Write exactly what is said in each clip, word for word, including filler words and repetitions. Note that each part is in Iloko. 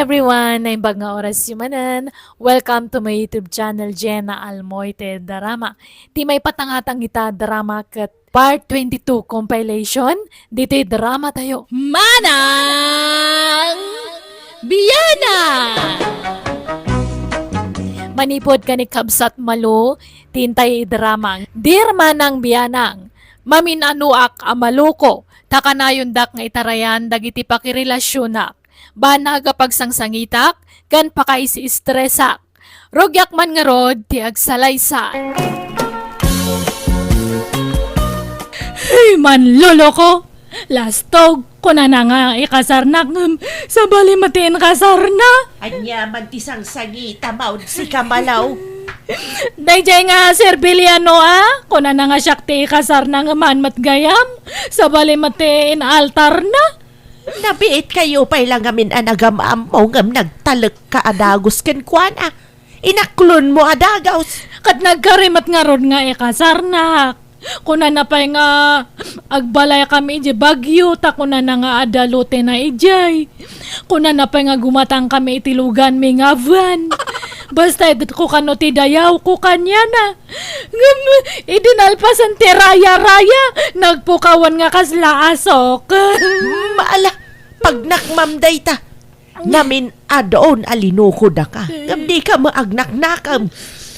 Everyone, naimbag nga oras yu manen. Welcome to my YouTube channel, Jenna Almoite Drama. Ti maipatangatang ita drama ket part twenty-two compilation ditoy drama tayo, Manang Bianang! Manipod ken ni Kabsat Malo, ti intay idrama, Dear Manang Bianang, mamin-anoak a maloko, ta kanayondak nga itarayan dagiti pakirelasionak. Banag a pagsangsangitak ken pakaisi-estresak. Rugiak man ngarud ti agsalaysay. Hey, manloloko! Lastog, kunana nga ikasarnak, ngem sabali met ti inkasarna. Ania man ti sangsangita, maud si Kamalaw? Dayjay nga Sir Biliano, a? Kunana nga siak ti ikasarna, ngem haan met gayam. Sabali met ti inaltarna. Nabiit kayo pay la ngamin a nagam-ammo ngem nagtalekka a dagus kenkuana. Inaklonmo a dagus. Ket nagkari met ngarud nga ikasarnak. Kunana pay nga agbalaykami idiay Baguio, ta kunana nga adda lotena idiay. Kunana pay nga gumatangkami iti luganmi nga van. Basta itedko kano ti dayawko kaniana. Ngem, idi nalpasen ti raya-raya, nagpukawan nga kasla asok. Mm, ala, pagnakmam dayta. Namin-adon a linukodaka. Ngem dika met agnaknakam.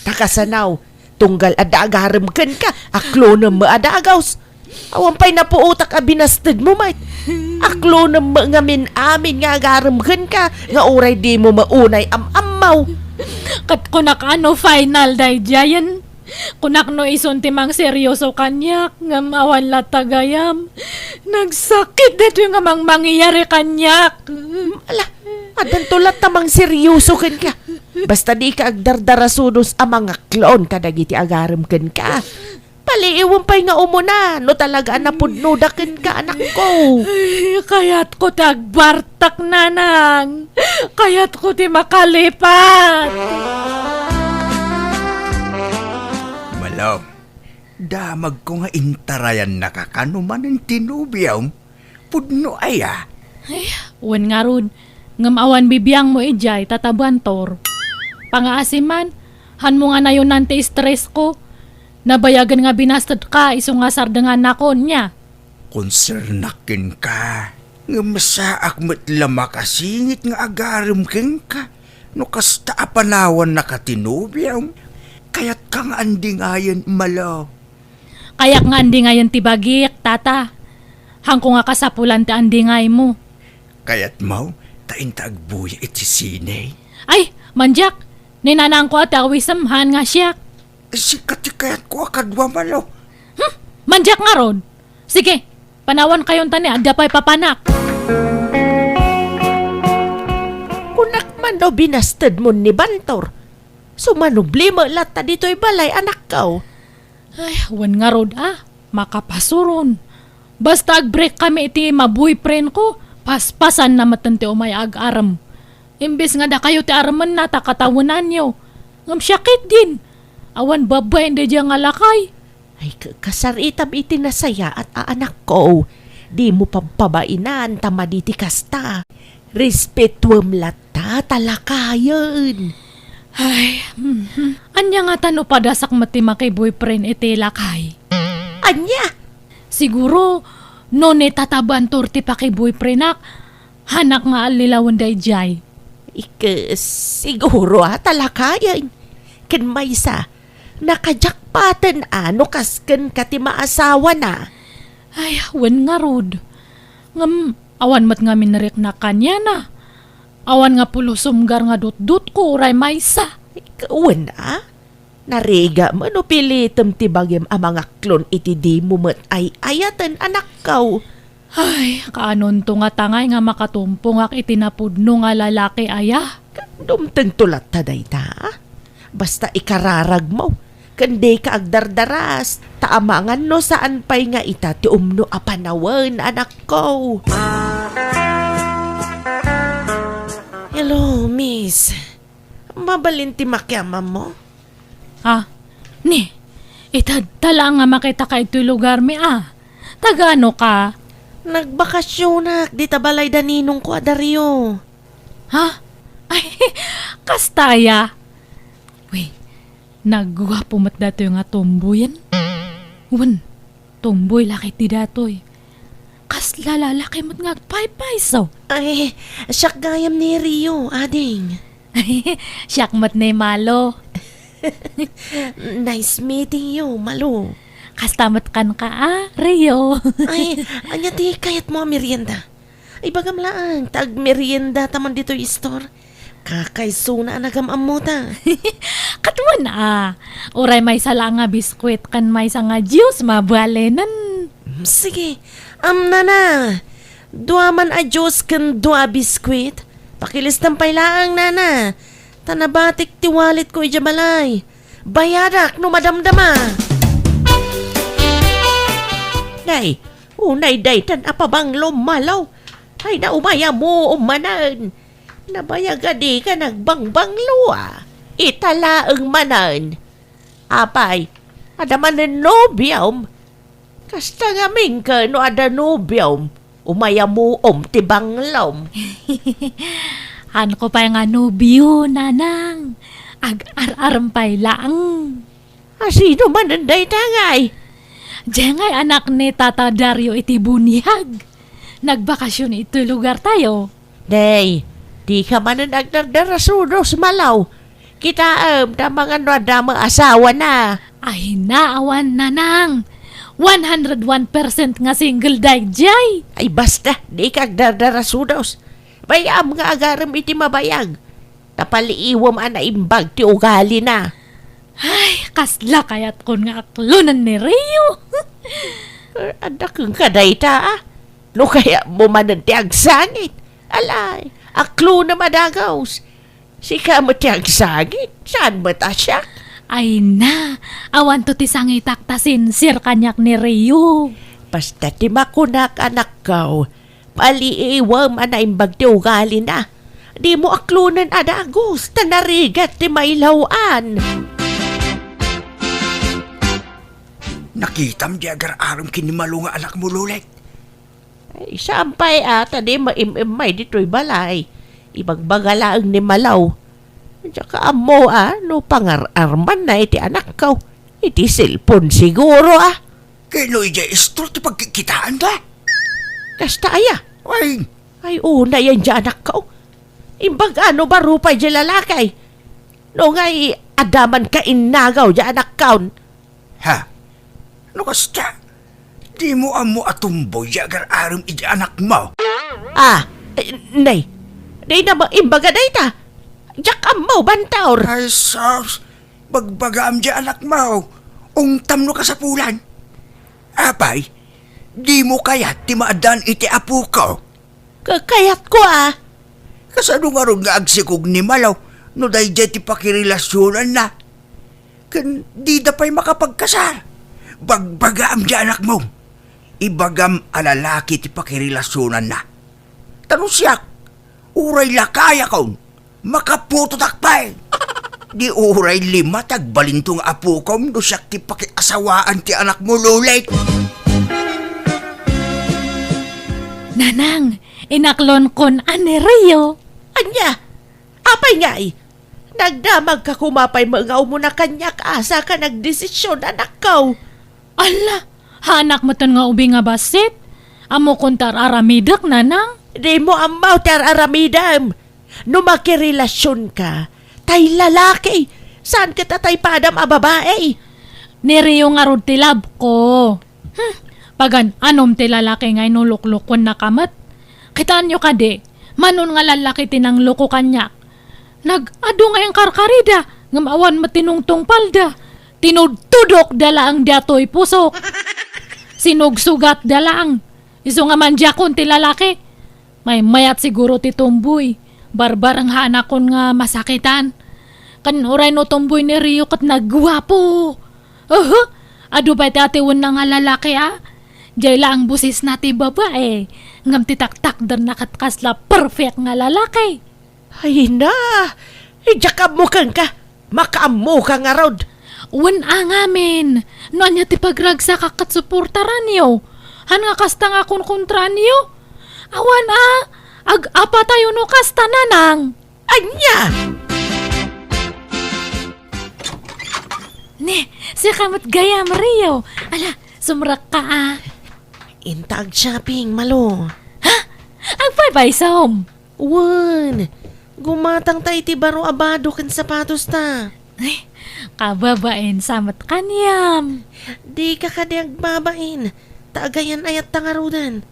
Ta kasano, tunggal adda agarem kenka, aklonem met a dagus. Awan pay napuotak a binastedmo met. Aklonem met ngamin amin nga agarem kenka, nga uray dimo met unay am-ammo. Ket kunak a no final daydiayen. Kunak no isun ti mangseryoso kaniak, ngem awan latta gayam. Nagsakit daytoy nga mangmangyari kaniak. Ala, addanto latta mangseryoso kenka. Basta dika agdardarasudos a mangaklon kadagiti agarem kenka. Paliiwem pay nga umuna, no talaga a napudnoda kenka, anakko. Ay, kayatko ti agbartak, nanang. Kayatko ti makalipat. Malo, damagko nga intarayannaka kano manen ti nobiom. Pudno aya? Ay, wen ngarud, ngem awan bibiangmo idiay tatabantor. Pangaasim man, hanmo nga nayonan ti estresko. Nabayagen nga binastedka isu nga sardengannakon, nia? Konsernak kenka, ngem saak met la makasingit nga agarem kenka no kasta a panawannaka ti nobiom. Kayatka nga andingayen, Malo. Kayak nga andingayen ti bagik, tata. Hanko nga kasapulan ti andingaymo. Kayatmo, ta inta agbuya iti sine? Ay, mandiak! Ni nanangko a ti awisem, haan nga siak. Sika ti kayatko a kadua, Malo. Hmm? Mandiak ngarud! Sige, panawankayon ta ni adda pay papanak. Kunak man no binastedmon ni Bantor. Sumanubli met latta ditoy balay, anakko. Ay, wen ngarud a, makapasuron. Basta agbreak kami iti ma-boyfriend ko, paspasanna metten ti umay agarem. Imbes nga dakayo ti aremenna ta katawenanyo. Ngem siak ketdin. Awan babbain daydiay nga lakay. Ay, ka-, kasaritam iti nasayaat a anakko. Dimo pabpabainan ta madi ti kasta. Respetuem latta ta lakayen. Ay, mhm. Ania ngata no padasak met ti maki-boyfriend iti lakay? Ania? Siguro, no ni Tata Bantor ti paki-boyfriendak, hanak nga allilawen daydiay. Ike, siguro a, ta lakayen. Ken maysa, nakajakpaten a no kas kenka ti maasawana. Ay, wen ngarud. Ngem, awan met ngamin nariknak kaniana. Awan nga pulos sumgar nga dutdotko uray maysa. Wen a? Narigat met no pilitem ti bagim a mangaklon iti dimo met ay-ayaten, anakko. Ay, kaanonto nga tangay nga makatumpongak iti napudno nga lalaki aya? Dumtengto latta dayta. Basta ikararagmo, ken dika agdardaras, ta amangan no saan pay nga ita ti umno a panawen, anakko. Hello, miss. Mabalin ti makiamammo? Ah, ni, itedta laeng a makitaka itoy lugarmi, ah. Taga-ano ka? Nagbakasionak dita balay da ninongko a Dario. Ha? Ay, kasta aya. Uy, nagguapo met datoy nga tomboyen. Wen, tomboy la ketdi datoy. Kasla lalaki met nga agpaypayso. Ay, siak gayam ni Rio, ading. Siak met ni Malo. Nice meeting you, Malo. Kasta met kenka, a, Rio. Ay, ania ti kayatmo a merienda? Ibagam laeng ta agmeriendata man ditoy store. Kakaisuna a nagam-ammota. Ket wen a, uray maysa la nga biskuit ken maysa nga juice, mabalinen. Mm, sige. Am, nana, dua man a juice ken dua a biskuit. Pakilistam pay laeng, nana. Ta nabatik ti walletko idiay balay. Bayadak no madamdama. Nay, unay daytan a pabanglo, Malo. Ay, naumay a muom manen. Nabayag a dika nagbangbanglo, a. Ita laeng manen. Apay, adda manen nobiom? Kasta ngamin ket no adda nobiom, umay a muom ti banglom. Haanko pay nga nobio, nanang. Ag-ar-arem pay laeng. A, sino manen dayta ngay? Diay ngay anak ni Tata Dario iti buniag. Nagbakasyon itoy lugartayo. Nay, dika manen agdardarasudos, Malo. Kitaem, ta mangan no adda met asawana. Ay, naawan, nanang. One hundred one percent nga single daydiay. Ay, basta, dika agdardarasudos. Bay-am nga agarem iti mabayag. Ta paliiwem a naimbag ti ugalina. Ay, kasla kayatkon nga aklonen ni Rio. Eh, adda kenka dayta, a. No kayatmo manen ti agsangit. Alay, aklonem a dagus. Sika met ti agsangit, saan met a siak? Ay na, awanto ti sangitak ta sincere kaniak ni Rio. Basta ti makunak, anakko, paliiwem a naimbag ti ugalina. Dimo aklonen a dagus, ta narigat ti mailaw-an. Nakitam di agar-arem ken ni Malo nga anakmo, Lolet? Ay, saan pay a, ta di maim-immay ditoy balay. Ibagbaga laeng ni Malo. Diak ammo a, no pangar-armanna iti anakko. Iti cellphone siguro a. Ket no idiay istor ti pagkikkitaanda? Kasta aya? Ay. Ay, unay a diay anakko. Imbag a no baro pay diay lalaki. No ngay, adda man kainnagaw diay anakko. Ha? No kasta, dimo ammo a tomboy diay agar-arem iti anakmo? Ah, eh, nay, dayta met imbaga dayta. Diak ammo, Bantor. Ay, sus, bagbagaam diay anakmo. Ungtam no kasapulan. Apay, dimo kayat ti maaddaan iti apoko? Ka-, kayatko a. Kasano ngarud nga agsikog ni Malo no daydiay ti pakirelasionanna? Ken dida pay makapagkasar. Bagbagaam diay anakmo. Ibagam a lalaki ti pakirelasionanna. Ta no siak, uray lakayakon, makaputotak pay. Di uray lima ti agbalinto nga apokom no siak ti pakiasawaan ti anakmo, Lolet. Nanang, inaklonkon a ni Rio. Ania? Apay ngay? Nagdamagka koma pay met nga umuna kaniak a saka nagdesisyon, anakko. Alla, haanak metten nga ubing a bassit? Ammokon ti ar-aramidek, nanang? Dimo ammo ti ar-aramidem. No makirelasionka, tay lalaki, saan ket a tay padam a babai. Ni Rio ngarud ti love ko. Hmm, pagan-anom ti lalaki nga inuluklukuennaka met. Kitaenyo kadi, mano nga lallaki ti nangloko kaniak. Nag-adu nga inkarkarida, ngem awan met ti nungtungpalda. Tinudtudokda laeng daytoy pusok. Sinugsugatda laeng. Isu nga mandiakon ti lalaki. Maymayat siguro ti tomboy. Barbareng haanakon nga masakitan. Ken uray no tomboy ni Rio ket nagguapo. Uhu! Adu pay ti atiwenna nga lalaki a. Diay laeng bosesna ti babai. Ngem ti taktakderna ket kasla perfect nga lalaki. Ay na! Diak ammo kenka! Makaammoka ngarud! Wen a ngamin! No ania ti pagragsakak ket suportaranyo. Han nga kasta nga kunkontraanyo? Awan a! Ag-apatayo no kasta, nanang! Ania? Ne, sika met gayam, Rio. Ala, sumrekka a. Inta ag-shopping, Malo. Ha? Agpaypaysom? Wen, gumatangta iti baro a bado ken sapatosta. Ay, kababain sa met kaniam. Dika kadi agbabain, ta agayan-ayatta ngaruden.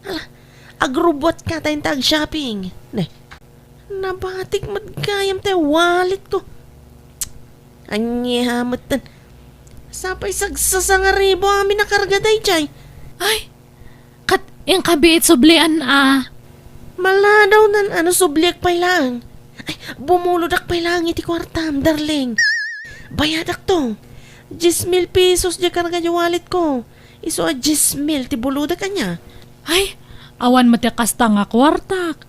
Ala, agrubbuatka ta inta ag-shopping. Ne, nabatik met gayam ti walletko. Ania metten? Sapay sagsasangaribo amin a karga daydiay. Ay, ket inka biit sublian a. Maladawnan a no subliak pay laeng. Ay, bumulodak pay laeng iti kuartam, darling. Bayadakto. Diez mil pesos diay karga diay walletko. Isu a diez mil ti bulodek, ania? Ay, awan met ti kasta nga kuartak.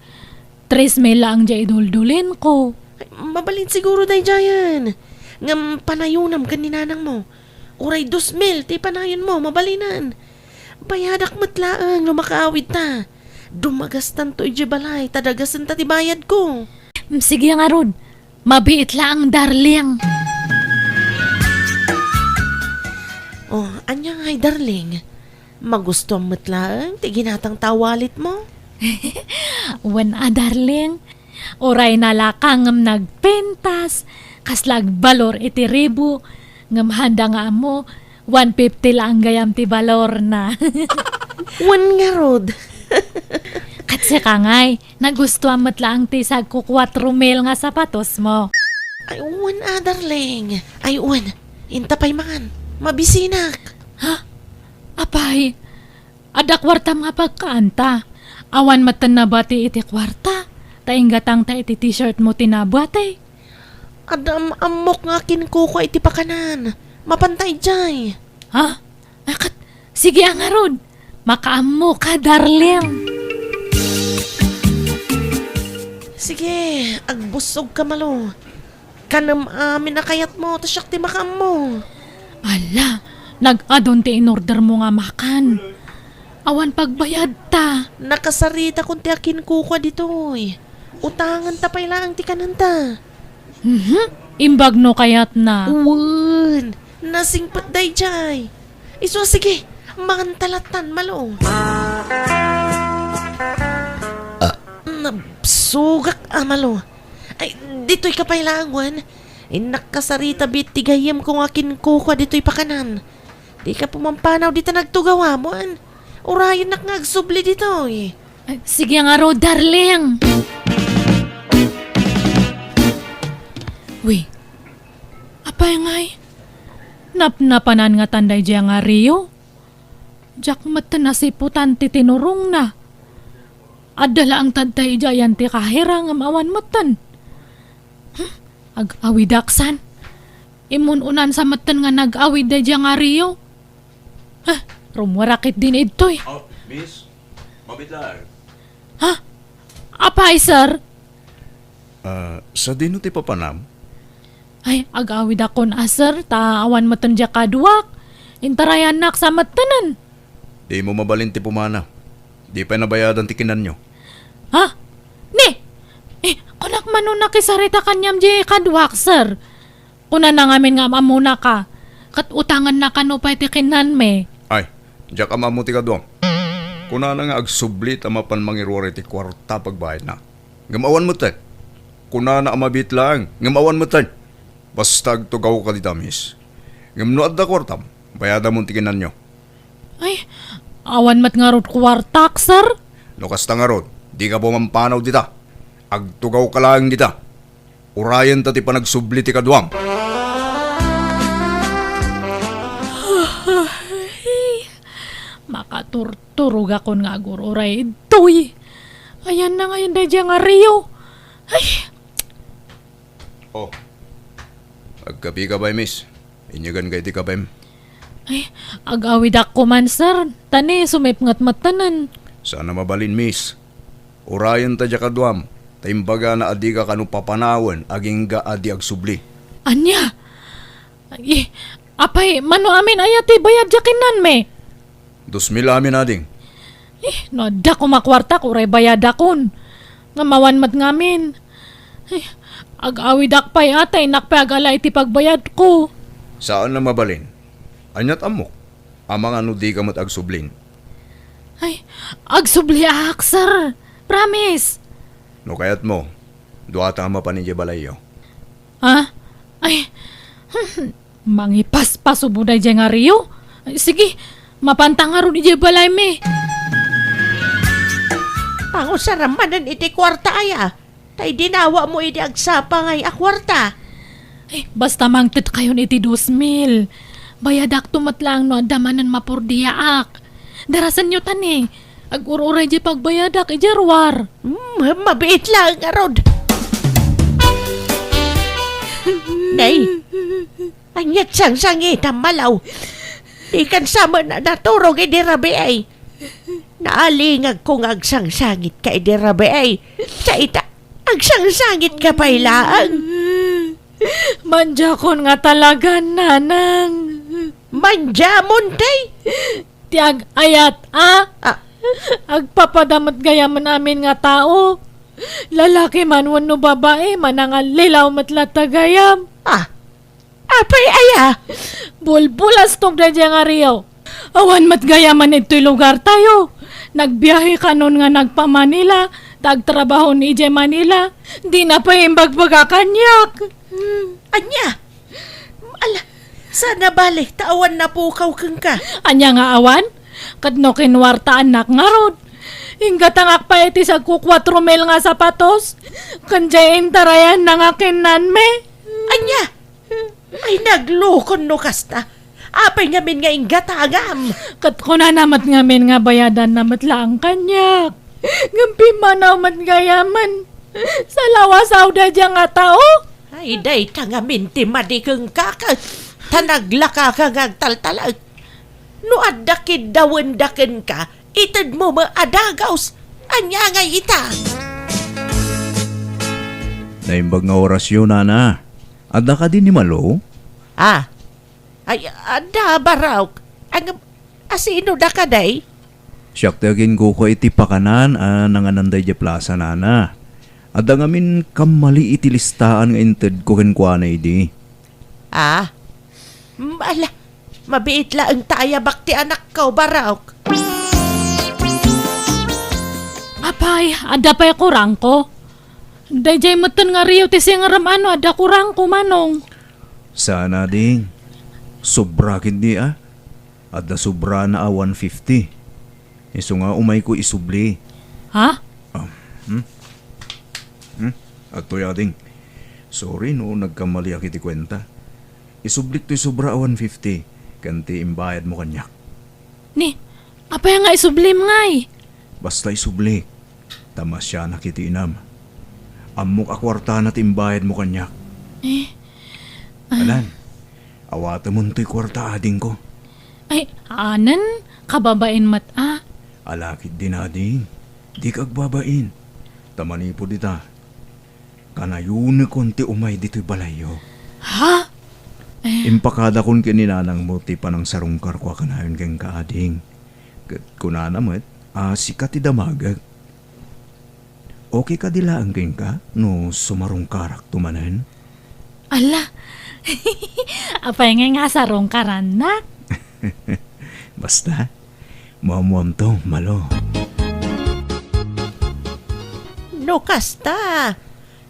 Tres mil laeng diay iduldulinko. Ay, mabalin siguro daydiayen. Ngem panayonam ken ni nanangmo. Uray dos mil ti panayonmo, mabalinen. Bayadak met laeng no makaawidta. Dumagastanto idiay balay, ta dagasenta ti bayadko. Mm, sige ngarud. Mabiit laeng, darling. Oh, ania ngay, darling? Magustuam met laeng ti ginatangta a walletmo? Wen a, darling. Uray nalaka ngem nagpintas, kasla agbalor iti ribu, ngem haanda nga ammo, one fifty laeng gayam ti balorna. Wen ngarud. Ket sika ngay, nagustuam met laeng ti sagko kuatro mil nga sapatosmo. Ay, wen a, darling. Ay, wen. Inta pay man. Mabisinak. Ha? Apay, adda kuartam nga pagkaanta. Awan metten nabati iti kuarta. Ta inggatangta iti t-shirtmo ti nabati. Adda am-ammok nga akinkukua iti pakanan. Mapanta idiay. Ha? Akat, sige a ngarud. Makaammoka, darling. Sige, agbussogka, Malo. Kanem amin a kayatmo, ta siak ti makaammo. Ala, nag-adun ti inordermo nga makan. Awan pagbayadta. Nakasaritakon ti akinkukua ditoy. Utangenta pay laeng ti kanenta. Mhm. Imbag no kayatna. Wen, nasingpet daydiay. Isu a sige, manganta lattan, Malo. Ah, nabsogak a, Malo. Ay, ditoyka pay laeng, wen. Innak kasarita biit ti gayyemko nga akinkukua ditoy pakanan. Dika pumampanaw dita nagtugawam, wen. Urayennak nga agsubli ditoy. Ay, sige ngarud, darling. Wi, apay ngay? Napnapanan ngatan daydiay nga Rio? Diak met nasiputan ti tinurongna. Adda laeng tadta idiay ayan ti kahira ngem awan metten. Hmm? Ag-awidak san? Immun-unan sa metten nga nag-awid daydiay nga Rio? Ha? Rummuarak ketdin idtoy. Oh, miss, mabitlaak. Ha? Apay, sir? Ah, sadino ti papanam? Ay, ag-awidakon a, sir, ta awan metten diay kaduak. Intarayannak sa mettenen. Dimo mabalin ti pumanaw. Di pay nabayadan ti kinanyo. Ha? Ni? Eh, kunak man no nakisarita kaniam diay kaduak, sir. Kunana ngamin nga am-ammonaka, ket utanganna kano pay ti kinanmi. Ay, diak am-ammo ti kaduam. Kunana nga agsubli ta mapan mangiruar iti kuarta pagbayadna. Ngem awan metten. Kunana a mabiit laeng, ngem awan metten. Basta agtugawka dita, miss. Ngem no adda kuartam, bayadamon ti kinanyo. Ay, awan met ngarud kuartak, sir. No kasta ngarud, dika pumampanaw dita. Agtugawka laeng dita. Urayenta ti panagsubli ti kaduam. Makaturturogakon nga agur-uray idtoy. Ayanna ngayen daydiay nga Rio. Ay. Oh. Agkapika pay, miss? Inyaganka iti kapem. Ay, ag-awidakon man, sir. Ta ni, sumipnget mettenen. Saan a mabalin, miss. Urayenta diay kaduam, ta imbagana a dika kano papanawen agingga a di agsubli. Ania? Ay, apay, mano amin aya ti bayad diay kinanmi? Dos mil amin, ading. Eh, no adda koma kuartak, uray bayadakon. Ngem awan met ngamin. Ay, ag-awidak pay a, ta innak pay agala iti pagbayadko. Saan a mabalin. Aniat ammok? Amangan no dika met agsublin. Ay, agsubliak, sir. Promise. No kayatmo, duata a mapan idiay balayyo. Ha? Ay, mangipaspasubo daydiay nga Rio? Ay, sige, mapanta ngarud idiay balaymi. Pangusaram manen iti kuarta aya, ta idinawam idi agsapa ngay a kuarta. Ay, basta mangted kayon iti dos mil. Bayadakto met laeng no adda manen mapurdiaak. Darasenyo tani. Agur-uray di pagbayadak, idiay ruar. Hmm, mabiit laeng ngarud. Nay, aniat sangsangitam, Malaw? Dikan sa met a naturog idi rabii. Naalingagko nga agsangsangitka idi rabii. Sa ita, agsangsangitka pay laeng. Mandiakon nga talaga, nanang. Mandiamon, tay? Ti ag-ayat, a? Ah. Agpapada met gayamen amin nga tao. Lalaki man wenno babai, manangallilaw met latta gayam. Ah, apay aya? Bulbulastog daydiay nga Rio. Awan met gayamen ittoy lugartayo. Nagbiahe kanon nga nagpa-Manila, ta agtrabaho idiay Manila. Dina pay imbagbaga kaniak. Ania? Ala, sana bale, ta awan napukaw kenka. Ania nga awan? Ket no kinuartaannak ngarud, inggatangak pay iti sagko kuatro mil nga sapatos, ken diay intarayanna nga kinnanmi. Ania? Ay, naglukon no kasta. Apay ngamin nga inggatangam? Ket kunana met ngamin nga bayadanna met laeng kaniak. Ngem pimmanaw met gayamen. Salawasaw daydiay nga tao. Ay, dayta ngamin ti madi kenka, ket ta naglakaka nga agtaltalek. No adda kiddawenda kenka, itedmo met a dagus. Ania ngay ita? Naimbag nga orasyo, nana. Adda kadi ni Malo? Ah. Ay, adda, Barok. Ang, asino da kadi? Siak ti aginkuko iti pakanan a nanganan daydiay plasa, nana. Adda ngamin kammali iti listaan nga intedko kenkuana idi. Ah? Mm, ala, mabiit laeng ta ayabak ti anakko, Barok. Apay, adda pay kurangko? Daydiay metten nga Rio ti singerem a no adda kurangko, Manong. Saan a, ding. Sobra ketdi a. Adda sobrana a one fifty. Isu nga umayko isubli. Ha? Ah, hmm? Hmm? Adtoy, ading. Sorry no nagkammaliak iti kuenta. Isublik toy sobra a one fifty, ken ti imbayadmo kaniak. Ni, apay nga isublim ngay? Basta isublik, ta masianak iti inam. Ammok a kuartana ti imbayadmo kaniak. Eh, ah. Alan, awatemon toy kuarta, adingko. Ay, anen, kababain met a. Alakid din, ading. Dika agbabain. Ta manipud ita, kanayonekon ti umay ditoy balayyo. Ha? Eh. Impakadakon ken ni nanangmo ti panangsarungkarko a kanayon kenka, ading. Ket kunana met a sika ti damagek. Okay kadi laeng kenka no sumarungkarakto manen? Ala! Apay ngay nga sarungkarannak? Basta, muammuamto, Malo. No kasta,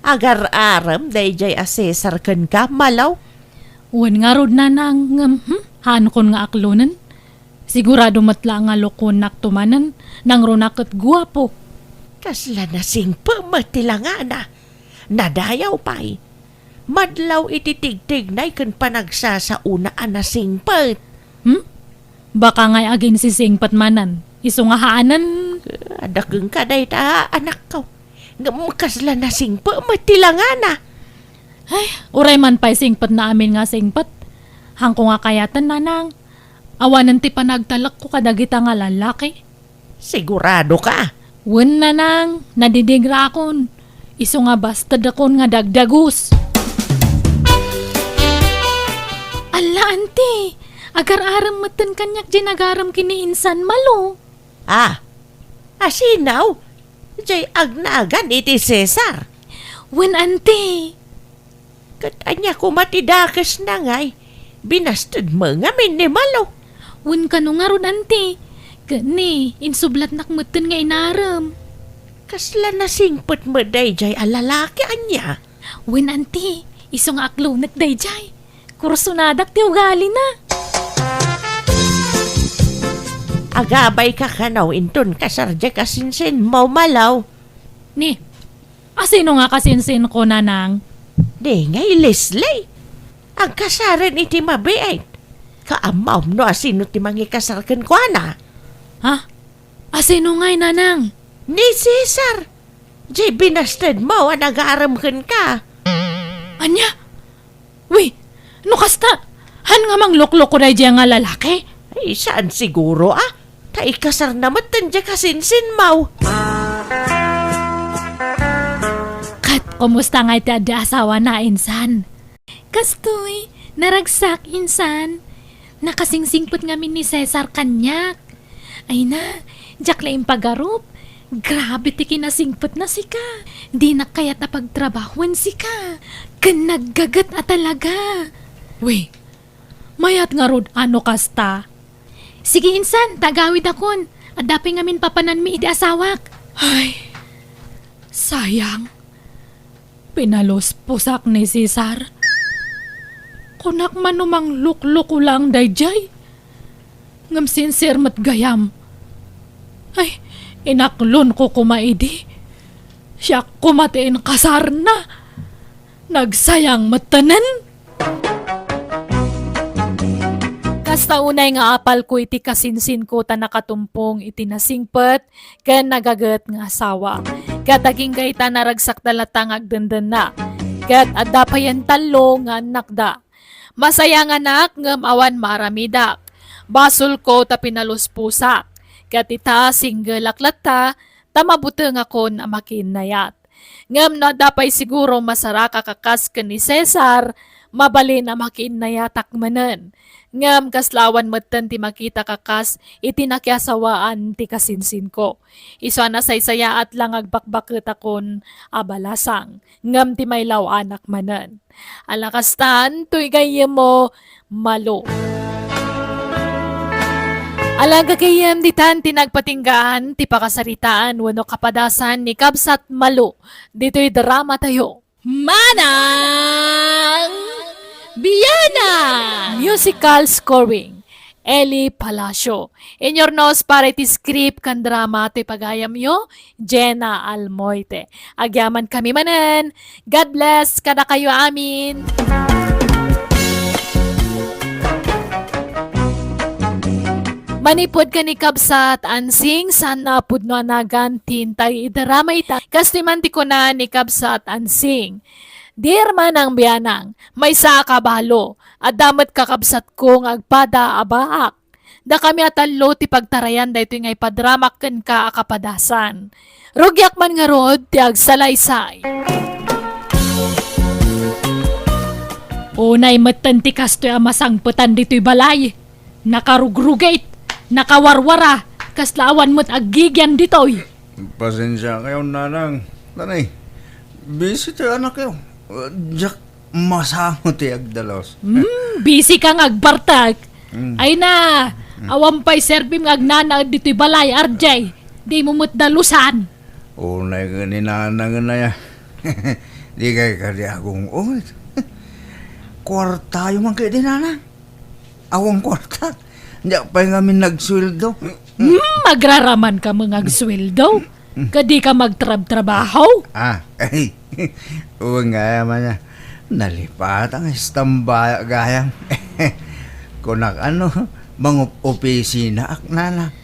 agar-arem daydiay a Cesar kenka, Malo? Wen ngarud, nanang, ngem, hmm, haankon nga aklonen. Sigurado met la nga lokonakto manen, nangruna ket guapo. Kasla nasingpet met ti langana. Nadayaw pay. Madlaw iti tigtignay ken panagsasaona a nasingpet. Hmm? Baka ngay aginsisingpet manen, isu nga haanen. Adda kenka dayta, anakko. Ngem kasla nasingpet met ti langana. Ay, uray man pay singpet na amin nga singpet. Haanko nga kayaten, nanang. Awanen ti panagtalekko kadagita nga lallaki. Sigurado ka? Wen, nanang, nadidingrakon. Isu nga bastedakon nga dagdagus. Alla, anti, agar-arem metten kaniak diay nagarem ken ni insan, Malo. Ah, asino? Diay agnagan iti Cesar. Wen, anti. Ket ania koma ti dakesna ngay? Binastedmo ngamin ni Malo. Wen, kano ngarud, anti? Ket ni, insublatnak metten nga inarem. Kasla nasingpet met daydiay a lalaki, ania? Wen, anti, isu nga aklonek daydiay. Kursonadak ti ugalina. Agabay ka kano inton kasar diay kasinsinmo, Malo? Ni, asino nga kasinsinko, Nanang? Di ngay Leslie. Agkasaren iti mabiit. Kaammom no asino ti mangikasar kenkuana? Ha? Asino ngay, Nanang? Ni Cesar. Diay binastedmo a nagarem kenka. Ania? Wi, no kasta, han nga manglukloko daydiay nga lalaki? Ay, saan siguro, a? Ta ikasarna metten diay kasinsinmo. Ket kumusta ngay ti adda asawana, insan? Kastoy, naragsak, insan. Nakasingsingpet ngamin ni Cesar kaniak. Ay na, diak la impagarup. Grabe ti kinasingpetna sika. Dinak kayat a pagtrabahoen sika. Ken naggaget a talaga. Wi, mayat ngarud a no kasta. Sige, insan, ta agawidakon. Adda pay ngamin papananmi iti asawak. Ay, sayang. Pinalusposak ni Cesar. Kunak man no manglukloko lang daydiay. Ngem sincere met gayam. Ay, inaklonko koma idi. Siak koma ti inkasarna. Nagsayang mettenen. Kasta unay nga apalko iti kasinsinko ta nakatumpong iti nasingpet ken nagaget nga asawa. Ket agingga ita, naragsakda latta nga agdendenna. Ket adda payen tallo nga annakda. Masayanganak ngem awan maaramidak. Basolko ta pinalusposak. Ket ita, singgelak latta ta mabutengakon a makiinnayat. Ngem no adda pay siguro masaraka a kas ken ni Cesar, mabalin a makiinnayatak manen. Ngem kasla awan metten ti makitak a kas iti nakiasawaan ti kasinsinko. Isu a nasaysayaat la nga agbakbaketakon a balasang, ngem ti mailaw-anak manen. Ala kastan, toy gayyemmo, Malo. Ala, gagayyem, ditan ti nagpatinggaan ti pakasaritaan wenno kapadasan ni Kabsat Malo ditoy dramatayo. Manang Bianang! Musical scoring, Eli Palacio. Inyurnos para iti script ken drama toy pagayamyo, Jenna Almoite. Agyamankami manen. God bless kadakayo amin. Manipud ken ni Kabsat Ansing, saan a pudno a nagan ti intay idarama ita. Kastoy man ti kuna ni Kabsat Ansing, "Dear Manang Bianang, maysa a kabalo, adda met kakabsatko nga agpada a baak. Dakami a tallo ti pagtarayan daytoy nga ipadramak kenka a kapadasan. Rugiak man ngarud ti agsalaysay." Unay metten ti kastoy a masangpetan ditoy balay. Nakarugrugit, nakawarwara, kasla awan met aggigian ditoy. Pasensia kayo, Nanang. Nanay, busy ti anakyo. Diak masango ti agdalos. Hmm, busy ka nga agbartek. Hmm. Ay na, hmm, awan pay serbim nga agnanaed ditoy balay, R J. Di mo met dalusan. Unay ken ni Nanang aya. Di kay kadi agung-ungit. Kuartayo man kay di, Nanang. Awan kuarta. Diak pay ngamin nagsueldo. Hmm, agraraman ka met nga agsueldo? Kadi ka magtrabtrabaho? Ah, ay. Wen nga, ama niya. Nalipatan nga istambaya gayam. Kunak ano, mangup-opisina ak, Nanang.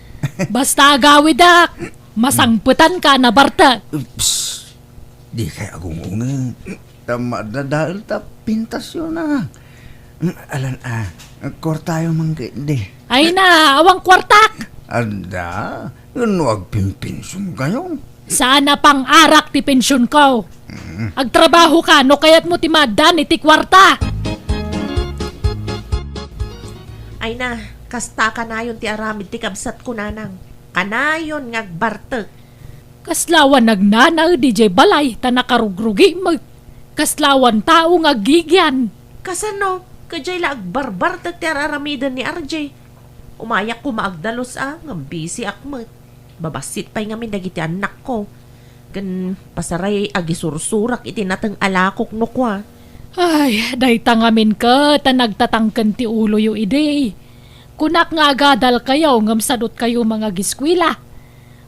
Basta agawidak, masangpetan ka, nabartek. Oops. Di kay agung-ungit. Ta madadael ta pintasyon na. Mm, alan, ah, kuartayo man kay di. Ay na, awan kuartak! Adda, no agpinpinsyonkayo. Saan a pang-arak ti pensyonko. Mm. Agtrabaho ka, no kayatmo ti maaddaan iti kuarta. Ay na, kasta kanayon ti aramid ti kabsatko, Nanang. Kanayon nga agbartek. Kasla awan nagnanaed idiay balay ta nakarugrugi met. Kasla awan tao nga aggigyan. Kasano? Kadiay la agbarbartek ti ar-aramiden ni R J. Umayak koma agdalus a, ngem bisiak met. Babassit pay ngamin dagiti annakko. Ken pasaray agisursurak iti nateng a lakok no kua. Ay, dayta ngamin ket a nagtatangken ti uloyo idi. Kunak nga agadalkayo ngem sadutkayo mangagiskuela.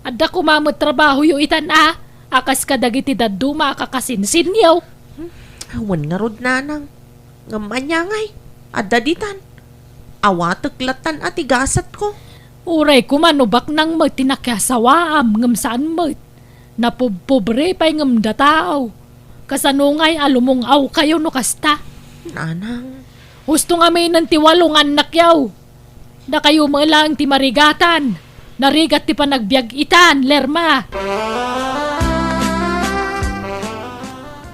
Adda koma met trabahoyo itan a, a kas kadagiti dadduma a kakasinsinyo. Hmm, awan ngarud, nanang. Ngem ania ngay, adda ditan. Awatek lattan a ti gasatko. Uray koma no baknang met ti nakiasawaam ngem saan met. Napubpobre pay ngem datao. Kasano ngay a lumung-awkayo no kasta? Nanang. Husto ngaminen ti walo nga annakyo. Dakayo met laeng ti marigatan. Narigat ti panagbiag itan, Lerma.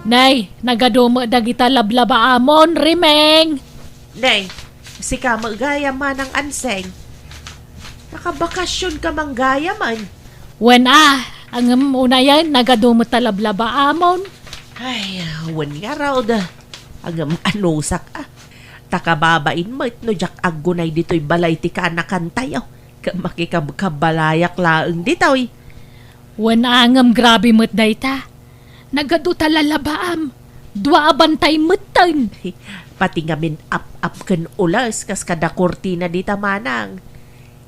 Nay, nagadu met dagita lablabaamon, Rimeng. Nay, sika met gayam, Manang Anseng. Nakabakasionka man gayamen. Wen a, ngem unayen, nagadu met ta lablabaamon. Ay, wen ngarud. Ngem anusak a. Ta kababain met no diak aggunay ditoy balay ti kaanakantayo. Ket makikabkabalayak laeng ditoy. Wen a, ngem grabe met dayta. Nagadu ta lalabaam. Dua a bantay metten. Pati ngamin ap-ap ken ules kas kada kurtina dita, Manang.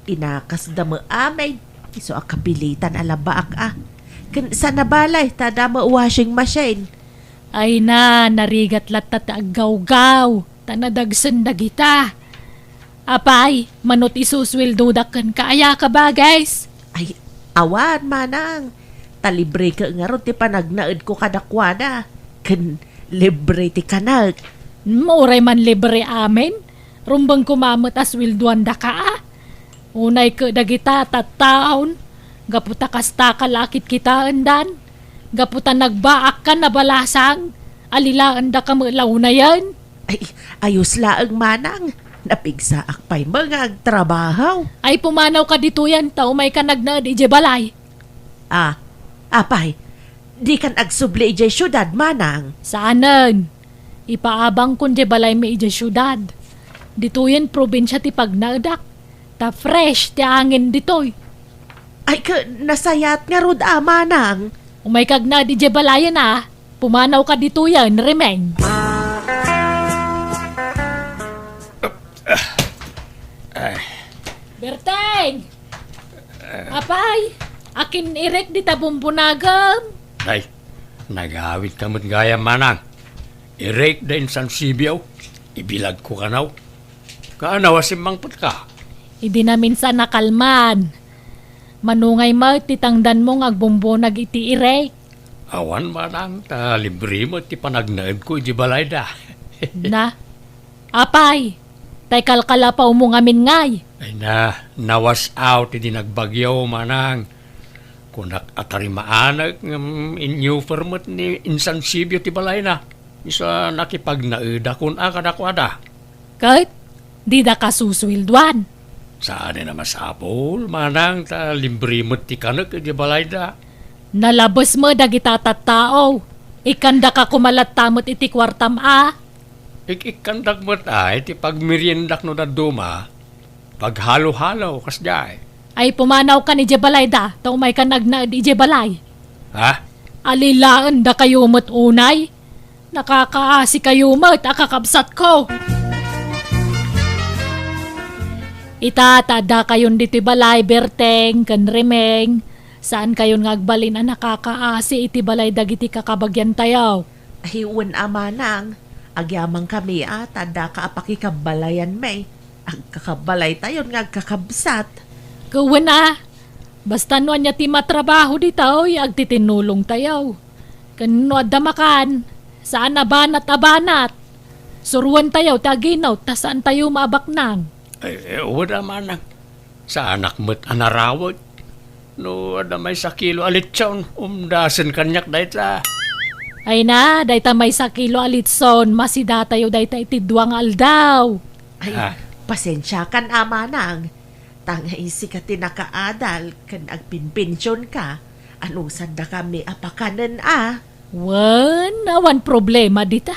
Inakasda met amin. Isu a kapilitan a labaak a. Ken saan a balay ta adda met washing machine. Ay na, narigat latta ti aggawgaw, ta nadagsen dagita. Apay, mano ti isusueldodak kenka, aya ka ba, guys? Ay, awan, Manang. Ta libre ka ngarud ti panagnaedko kadakuada. Ken libre ti kanek. Hmm, uray man libre amin. Rumbeng koma met a sueldoandaka a. Unay ket dagita tattaon, gapu ta kastaka la a kitkitaendan, gapu ta nagbaakkan a balasang, alilaendaka met la unayen. Ay, ayos laeng, Manang. Napigsaak pay met nga agtrabaho. Ay, pumanawka ditoyen, ta umayka nagnaed idiay balay. Ah, apay, dikan agsubli idiay siudad, Manang? Saanen. Ipaabangkon diay balaymi idiay siudad. Ditoyen probinsia ti pagnaedak. Ta fresh ti angin ditoy. Ay, ka, nasayat ngarud a, Manang. Umayka agnaed idiay balayen a. Pumanawka ditoyen, Rimeng. Ay. Berteng! Apay, akin-irek dita bumbunagem? Ay, nagawidka met gayam, Manang. Irek da insan Sibio, ibilagko kano. Kaano a simmangpetka? Idi naminsan nakalman. Mano ngay met ti tangdanmo nga agbumbunag iti irek? Awan, Manang, ta libre met ti panagnaedko iti balayda. Na, apay, tay kalkalapawmo ngamin ngay? Ay na, nawas out idi nagbagyo, Manang. Kunak a tarimaanek ngem inyuper met ni insan Sibio ti balayna. Isu a nakipagnaedakon a kadakuada. Ket didaka susueldoan? Saanen a masapul, Manang, ta libre met ti kanek iti balayda. Nalabes met dagita tattao. Ikkandaka koma latta met iti kuartam a. Ik-ikkandak met ay ti pagmeriendak no dadduma. Paghalo-halo, kasdiay. Ay, pumanawkan idiay balayda, ta umaykan agnaed idiay balay. Ha? Alilaendakayo met unay. Nakakaasikayo met a kakabsatko. Ita, ta addakayon ditoy balay, Berteng ken Rimeng. Saankayon nga agbalin a nakakaasi iti balay dagiti kakabagiantayo. Ay, wen a, Manang. Agyamankami a ta addaka a pakikabbalayanmi. Agkakabbalaytayon nga agkakabsat. Ket wen a, basta no ania ti matrabaho ditoy, agtitinulongtayo. Ken no adda makan, saan a banat a banat. Suruentayo ti aginut ta saantayo maabaknang. Ay, eh, wen a, Manang. Saanak met a narawek. No adda maysa kilo a litson, umdasen kaniak dayta. Ay na, dayta maysa kilo a litson, masidatayo dayta iti dua nga aldaw. Ay, ah, pasensiakan a, Manang. Ta nga sika ti nakaadal ken agpinpensionka, Anusandakami a pakanen a? Wen, awan problema dita.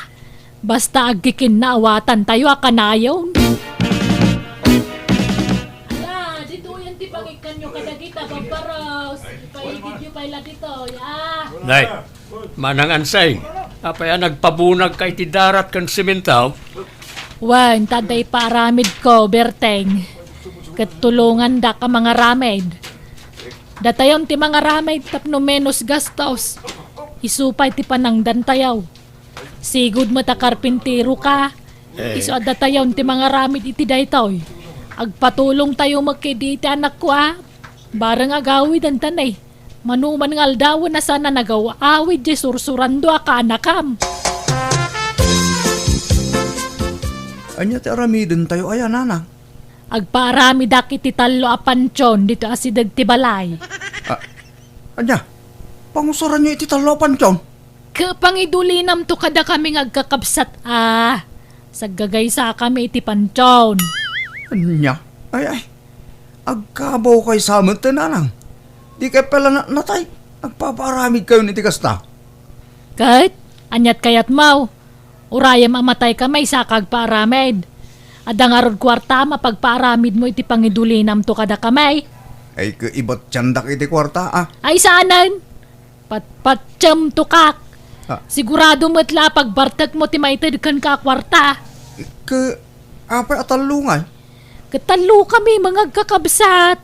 Basta agkikinnaawatan tayo a kanayon. Ala, ditoyen ti pangikkanyo kadagita, Babbaros. Ipaigidyo pay la ditoy, a. Nay, Manang Anseng, apay a nagpabunagka iti darat ken semento? Wen, ta adda ipaaramidko, Berteng. Ket tulongandak a mangaramid. Datayon ti mangaramid tapno menos gastos. Isu pay ti panangdantayo. Sigud met a karpinteroka. Eh. Isu a datayon ti mangaramid iti daytoy. Agpatulongtayo met kadi iti anakko a. Bareng agawidenta ne. Mano man nga aldawen a saan a nagaw-awid diay sursurando a kaanakam. Ania ti aramidentayo aya, nanang? Agpaaramidak iti tallo a pantion ditoy asideg ti balay. A-, ania? Pangusaranyo iti tallo a pantion? Ket pangidulinamto kadakami nga agkakabsat a. Saggagaysakami iti pantion. Ania? Ay, ay. Agkabawkayo sa met, nanang. Dikay pay la na-, natay. Agpapaaramidkayon iti kasta. Ket, aniat kayatmo? Urayem a mataykami, saka agpaaramid. Adda ngarud kuarta a mapagpaaramidmo iti pangidulinamto kadakami? Ay, ket ibatiandak iti kuarta, a. Ay, saanen? Patpatiemto kak. A. Sigurado met la a pagbartekmo ti maited kenka a kuarta. Ket apay a tallo ngay? Ket tallokami nga agkakabsat.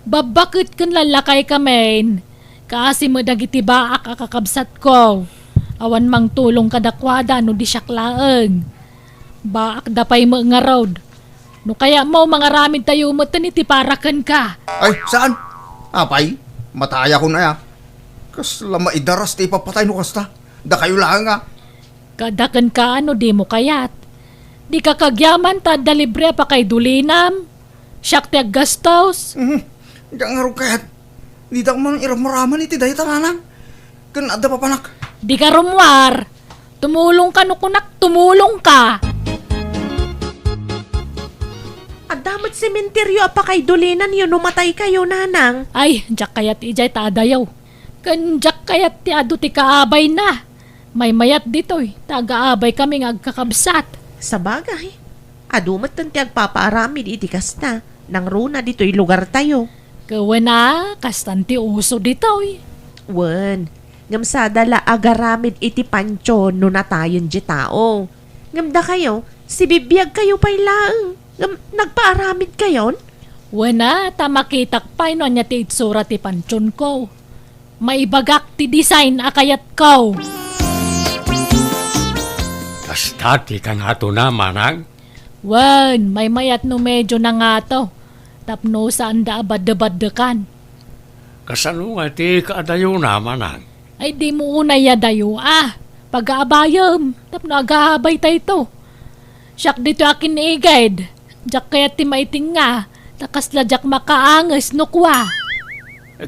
Babbaket ken lallakaykami. Kaasi met dagiti baak a kakabsatko. Awan mangtulong kadakuada no di siak laeng. Baakda pay met ngarud. No kayatmo, mangaramidtayo metten iti para kenka. Ay, saan? Apay, matayakon aya. Kasla maidaras ti ipapatay no kasta. Dakayo laeng a. Kada kenka no dimo kayat. Dika kagyaman ta adda libre a pakaidulinam. Siak ti aggastos. Mhm. Diak ngarud kayat. Ditak man iramraman iti dayta, nanang. Ken adda papanak. Dika rummuar. Tumulongka no kunak, tumulongka. Adda met sementeryo a pakaidulinanyo no mataykayo, nanang. Ay, diak kayat idiay ta adayo. Ken diak kayat ti adu ti kaabayna. Maymayat ditoy, ta agaabaykami nga agkakabsat. Sabagay, adu metten ti agpapaaramid iti kasta, nangruna ditoy lugartayo. Ket wen a, kastan ti uso ditoy. Wen, ngem sada la agaramid iti pantion no natayen ti tao. Ngem dakayo, sibibiagkayo pay laeng, ngem nagpaaramidkayon? Wen a, ta makitak pay no ania ti itsura ti pantionko. Maibagak ti design a kayatko. Kasta ti kangatona, manang? Wen, maymayat no medyo nangato, tapno saanda a baddebaddekan. Kasano nga ti kaadayona, manang? Ay, dimo unay adayo a. Pagaabayem, tapno agaabaytayto. Siak ditoy a kinigid. Diak kayat ti maitinga, ta kasla diak makaanges no kua.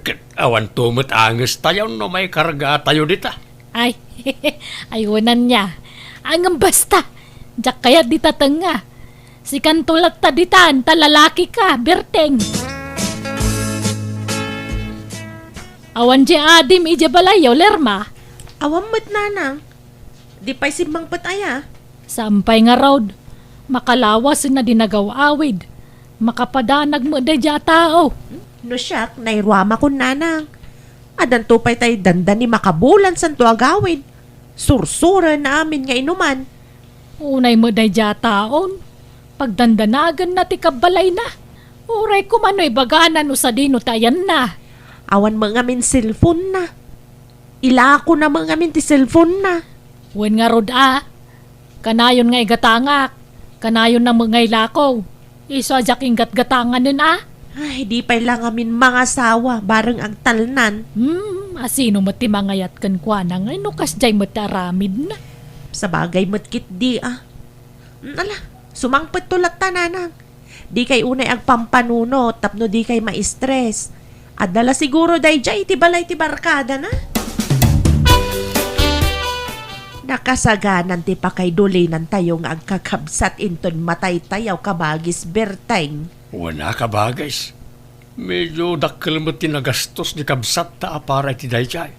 Ket awanto met angestayo no maikargatayo dita. Ay, ay, wen ania. Ngem basta, diak kayat dita tengnga. Sikanto latta ditan, ta lalakika, Berteng. Awan diay adim idiay balayyo, Lerma? Awan met, nanang. Di pay simmangpet aya? Saan pay ngarud. Makalawasenna di nagaw-awid. Makapadanag met daydiay a tao. No siak, nairuamakon, nanang. Addanto pay tay dandani makabulan santo agawid. Sursuren amin nga inuman. Unay met daydiay a taon. Pagdandanaganna ti kabbalayna. Uray koma no ibagana no sadino ti ayanna. Awan met ngamin cellphone-na. Ilakona met ngamin ti cellphone-na. Wen ngarud a, kanayon nga igatangak, kanayonna met nga ilako. Isu a diak inggatgatanganen a. Ay, di pay la ngamin mangasawa, bareng agtalnan. Hmm, asino met ti mangayat kenkuana ngay no kasdiay met ti aramidna? Sabagay met ketdi a. Hmm, ala, sumangpetto latta, nanang. Dikay unay agpampanunot tapno dikay ma-stress. Adda la siguro daydiay iti balay ti barkadana. Nakasaganan ti pakaidulinantayo nga agkakabsat inton mataytayo, kabagis Berteng. Wen a, kabagis. Medyo dakkel met ti nagastos ni kabsatta a para iti daydiay.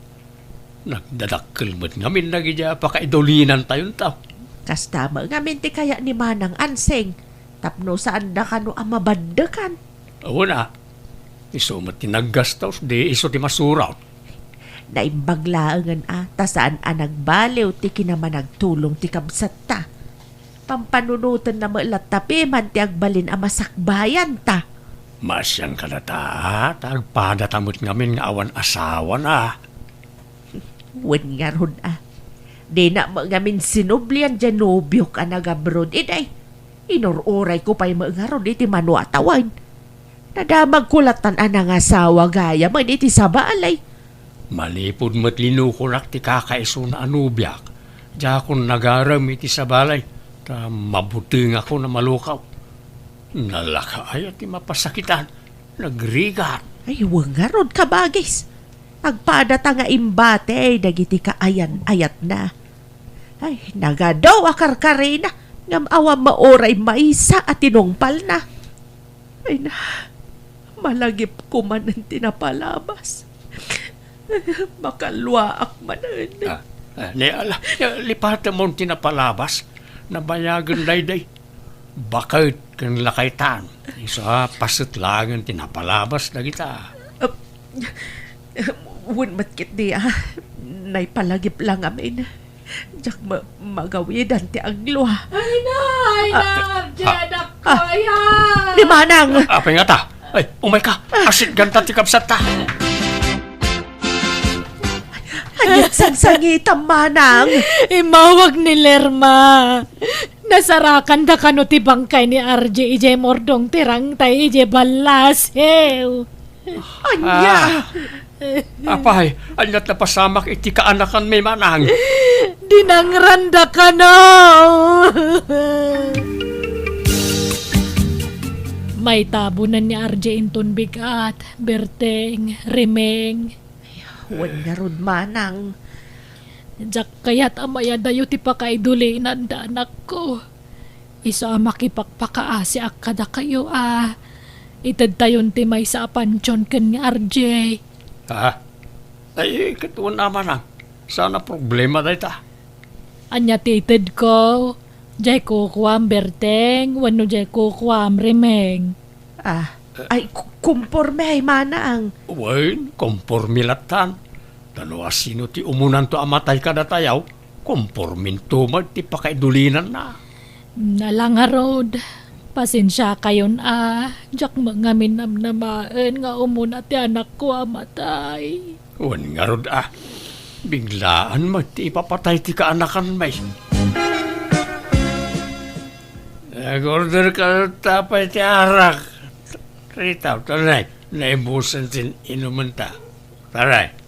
Nagdadakkel met ngamin dagiti a pakaidulinantayonto. Kasta met ngamin ti kayat ni Manang Ansing, tapno saanda kano a mabaddekan. Wen a, isu met ti naggastos, di isu ti masuron. Naimbag laengen a, ta saan a nagbaliw ti kinamanagtulong ti kabsatta. Pampanunotenna met latta piman ti agbalin a masakbayanta. Maasian kadata, ta agpadata met ngamin nga awan asawana. Wen ngarud a, dina met ngamin sinublian diay nobiok a nagabroad idi. Inur-urayko pay met ngarud iti mano a tawen. Nadamagko lattan a nangasawa gayamen iti sabali. Manipud met linukonak ti kakaisuna a nobiak, diakon nagarem iti sabali, ta mabutengakon a malukaw. Nalakaay a ti mapasakitan, nagrigat. Ay, wen ngarud, kabagis. Agpadata nga imbati dagiti kaayan-ayatna. Ay, nagadu a karkarina, ngem awan met uray maysa a tinungpalna. Ay na, malagipko manen ti napalabas. Makalluaak manen. Ah, ah, ni, ala, lipatemon ti napalabas. Nabayagen daydiay. Baket ken lakaytan. Isu a paset laengen ti napalabas dagita. Ah, wen met ketdi a, naipalagip la ngamin. Diak ma-, magawidan ti aglua. Ay, na, ay, na, ah, Arjen, ah, anak ko, ah, ay, ah. Ni Manang! Apay ngata? Ay, umayka. Asitganta ti kabsatta. Aniat sangsangitam, Manang? Immawag ni Lerma. Nasarakanda kano ti bangkay ni Arje idiay murdong ti rangtay idiay ballasiw. Ania? Ah. Apay, aniat napasamak iti kaanakanmi, Manang? Dinangranda kano. Maitabonen ni Arje inton bigat, Berteng, Rimeng. Wen ngarud, Manang. Diak kayat a mayadayo ti pakaidulinanda, anakko. Isu a makipakpakaasiak kadakayo a itedtayon ti maysa a pantion ken ni Arje. Ha? Ay, ket wen a, Manang. Saan a problema dayta? Ania ti itedko? Diay kukuam, Berteng, wenno diay kukuam, Rimeng? Ah, ay, ku-, kumpormi, Manang. Wen, kumpormi lattan. Ta no asino ti umunanto a matay kadatayo, kumporminto met ti pakaidulinanna. Ala ngarud, pasensiakayon a, diak met ngamin namnamaen nga umuna ti anakko a matay. Wen ngarud a, biglaan met ti ipapatay ti kaanakanmi. Nag-order ka ta pay ti arak. Rita, tanay, naibusen ti inumenta. Tanay.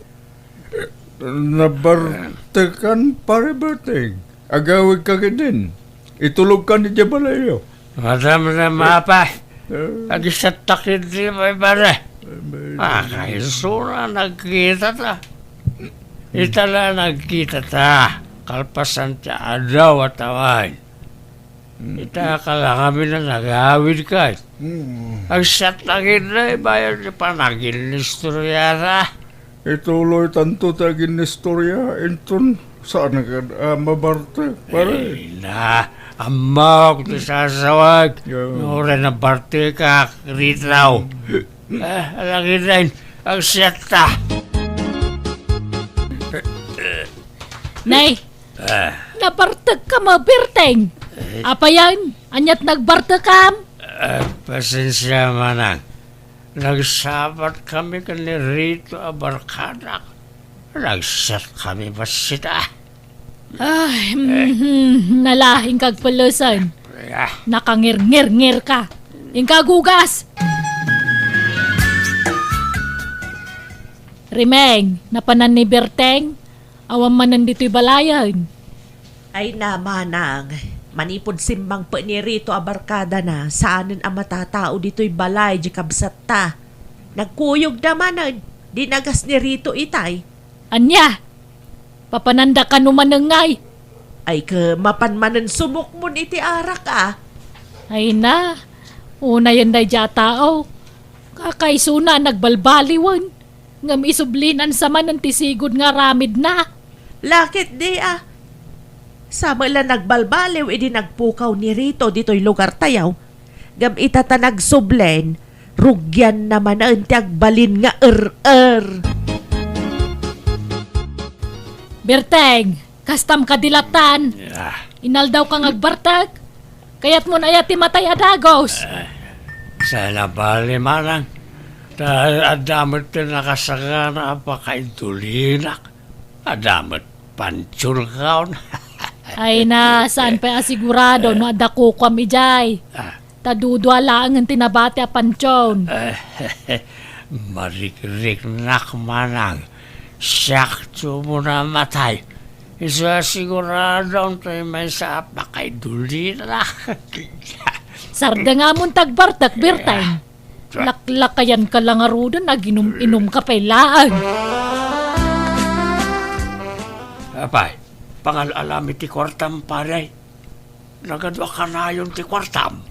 Nabartekan, Pare Berteng. Agawidka ketdin. Itulogkan idiay balayyo. Madamdama, Pare. Eh. Agisattak iti baybare. Ah, kaiso na nagkita ta. Ita la nagkita ta. Kalpasan ti adaw a tawen. Hmm. Ita, kalakami na nagawid ka. Hmm. Agsattak iti baybare ti panaginnistoria ta. Ituloy tanto ti aginnistoria, inton saan nga, ah, mabartek, pare? Ay na, ammok ti sasawag. Yeah. No, uray nabartekak, Ritaw. Ah, lagi din, agsatta. Nay, ah, nabartek ka, mabarteng. Eh? Apayan, aniat nagbartekam? Ah, pasensia, Manang. Nagsabat kami ken ni Rito a barkadak. Nagsat kami bassit a. Ay, eh, mhm, nala, inka agpelesen. Ah. Nakangirngirngir ka. Inka agugas. Rimeng, napanan ni Berteng? Awan manen ditoy balayen. Ay na, Manang, manipud simmangpet ni Rito a barkadana, saanen a matatao ditoy balay di kabsatta. Nagkuyogda manen, dinagas ni Rito itay. Ania? Papananda kano manen ngay? Ay, ke, mapan manen sumukmon iti arak, a. Ay na, unayen daydi a tao. A, kaysona nagbalbaliwen, ngem isublinan sa manen ti sigud nga aramidna. Lakit di a. Sa met la nagbalbaliw idi nagpukaw ni Rito ditoy lugartayo. Ngem ita ta nagsublen, rugianna manen ti agbalin nga er-er. Berteng, kastam kadi lattan? Ah. Inaldawka nga agbartek? Kayatmon aya ti matay a dagus? Ah, saan a bali, manang. Ta adda met ti nakasagana a pakaidulina. Adda met pantionkaon. Ay na, saan pay a sigurado no adda kukuam idiay? Ah. Ta dudua laengen ti nabati a pantion. Marikriknak, manang. Siak ti umuna a matay. Isu a sigurado tay maysa a pakaidulina. Sardengamon ti agbartek, Berteng. Laklakayanka la ngaruden, aginum-inumka pay laeng. Apay, pangal-alami ti kuartam, pare. Nagadua kanayon ti kuartam.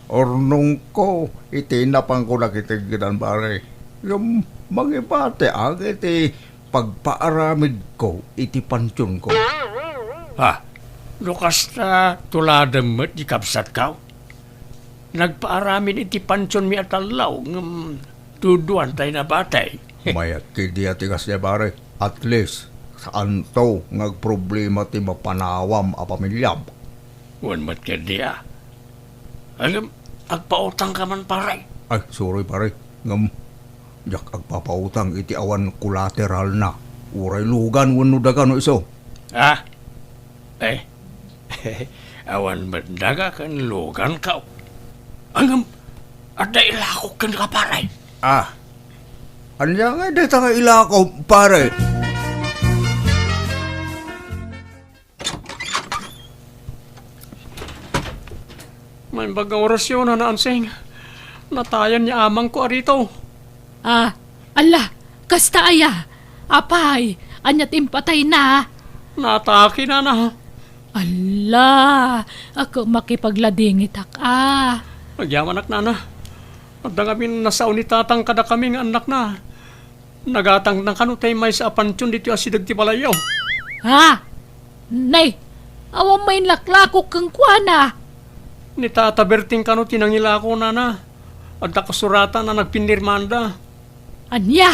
Urnongko iti napanko nakitedgedan, pare. Ngem mangibatiak iti pagpaaramidko iti pantionko. Ha? No kasta, tuladem met di kabsatko? Nagpaaramid iti pantionmi a tallo, ngem duduan tay nabati. Mayat ketdi a ti kasta, pare. At least, saanto nga agproblema ti mapanawam a pamiliam. Wen met ketdi a. Ngem, agpautangka man, pare. Ay, sorry, pare. Ngem, diak agpapautang iti awan kolateralna. Uray lugan wenno daga no isu. Ah? Eh, awan met daga ken luganko. Ngem, adda ilakok kenka, pare. Ah, ania ngay dayta nga ilakok, pare? Naimbag nga orasyon, Nana Ansing. Natayan ni amangko a Rito. Ah, ala, kasta aya? Apay, ania ti impatayna? Naatake, nana. Ala, ako makipagladingitak a. Agyamanak, nana. Adda ngamin nasao ni tatang kadakami nga annakna. Nagatangna kano tay maysa a pantion ditoy asideg ti balayyo. Ha? Nay, awan mainlaklakok kenkuana. Ni Tata Berting kano ti nangilako, nana. Adda kasuratan a nagpinirmanda. Ania?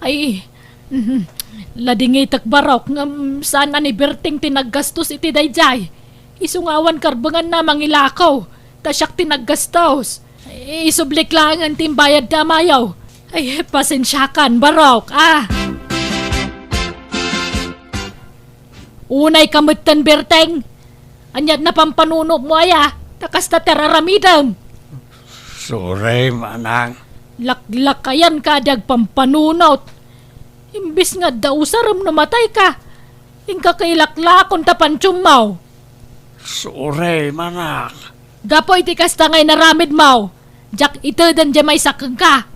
Ay, mhm. Ladingitek barok ngem saan a ni Berting ti naggastos iti daydiay. Isu nga awan karbenganna mangilako, ta siak ti naggastos. Isublik laengen ti imbayad ti amayo. Ay, pasensiakan, barok, ah. Unayka metten, Berteng. Ania ti napampanunomo aya, ta kasta ti ar-aramidem. Sorry, manang. Laklakayanka a di agpampanunot. Imbes nga adda usarem no matayka, inka kailaklakon ta pantionmo. Sorry, manang. Gapu iti kasta nga inaramidmo, diak iteden diay maysa kenka.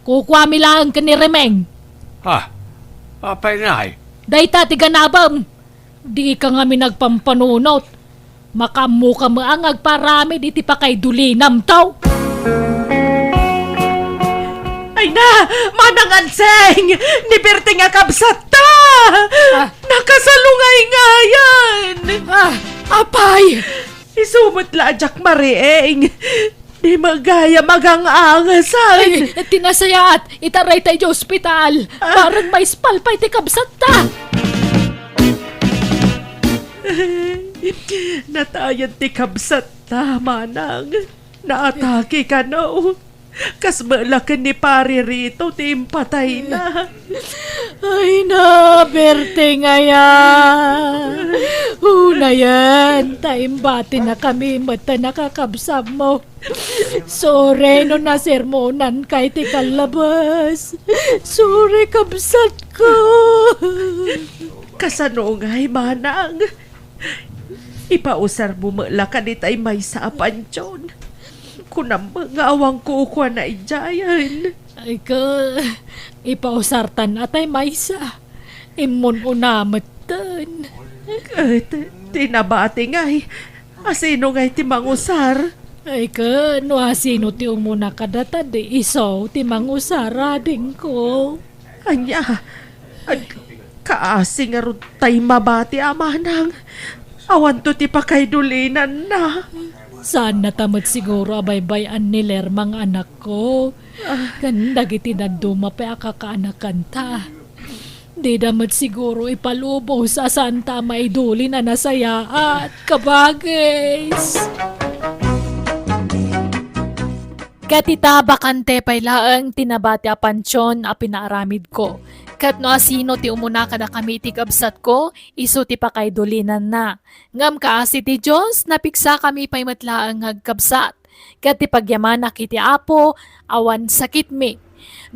Kukuami laeng ken ni Remeng. Ah, apay ngay? Dayta ti ganabem. Dika ngamin agpampanunot. Makaammoka met nga agparamid iti pakaidulinam, taw. Ay na, Manang Anseng! Ni Berting a kabsatta! Ah. Nakasalungayngayan! Ah, apay! Isu met la a diak mariing. Di met gayam agang-angasan. Ay, ti nasayaat, itaray ta idiay ospital. Ah. Bareng maispal pay ti kabsatta. Natayan ti kabsatta, manang. Naatake kano. Kas met la ken ni Pare Rito ti impatayna. Ay na, Berteng aya. Unayen, ta imbatinakami met a nakakabsatmo. Sorry no nasermonanka iti kallabas. Sorry, kabsatko. Kasano ngay, manang? Ipausarmo met la kadi tay maysa a pantion. Kunam nga awan kukuana idiayen. Ay ka, ipausartan a tay maysa. Immun una metten. Ket ti nabati ngay, asino ngay ti mangusar? Ay, ket no asino ti umuna kadata, di isu ti mangusar, adingko. Ania? Ag-, kaasi ngarud tay mabati a manang. Awanto ti pakaidulinanna. Saannata met siguro a baybay-an ni Lerma nga anakko. Ah. Ken dagiti dadduma pay a kakaanakanta. Dida met siguro ipalubos a saanta a maidulin a nasayaat, kabagis. Ket ita, bakante pay laeng ti nabati a pantion a pinaaramidko. Ket no asino ti umuna kadakami iti kabsatko, isu ti pakaidulinanna. Ngem kaasi ti Dios, napiksakami pay met laeng nga agkabsat. Ket ti pagyamanak iti Apo, awan sakitmi.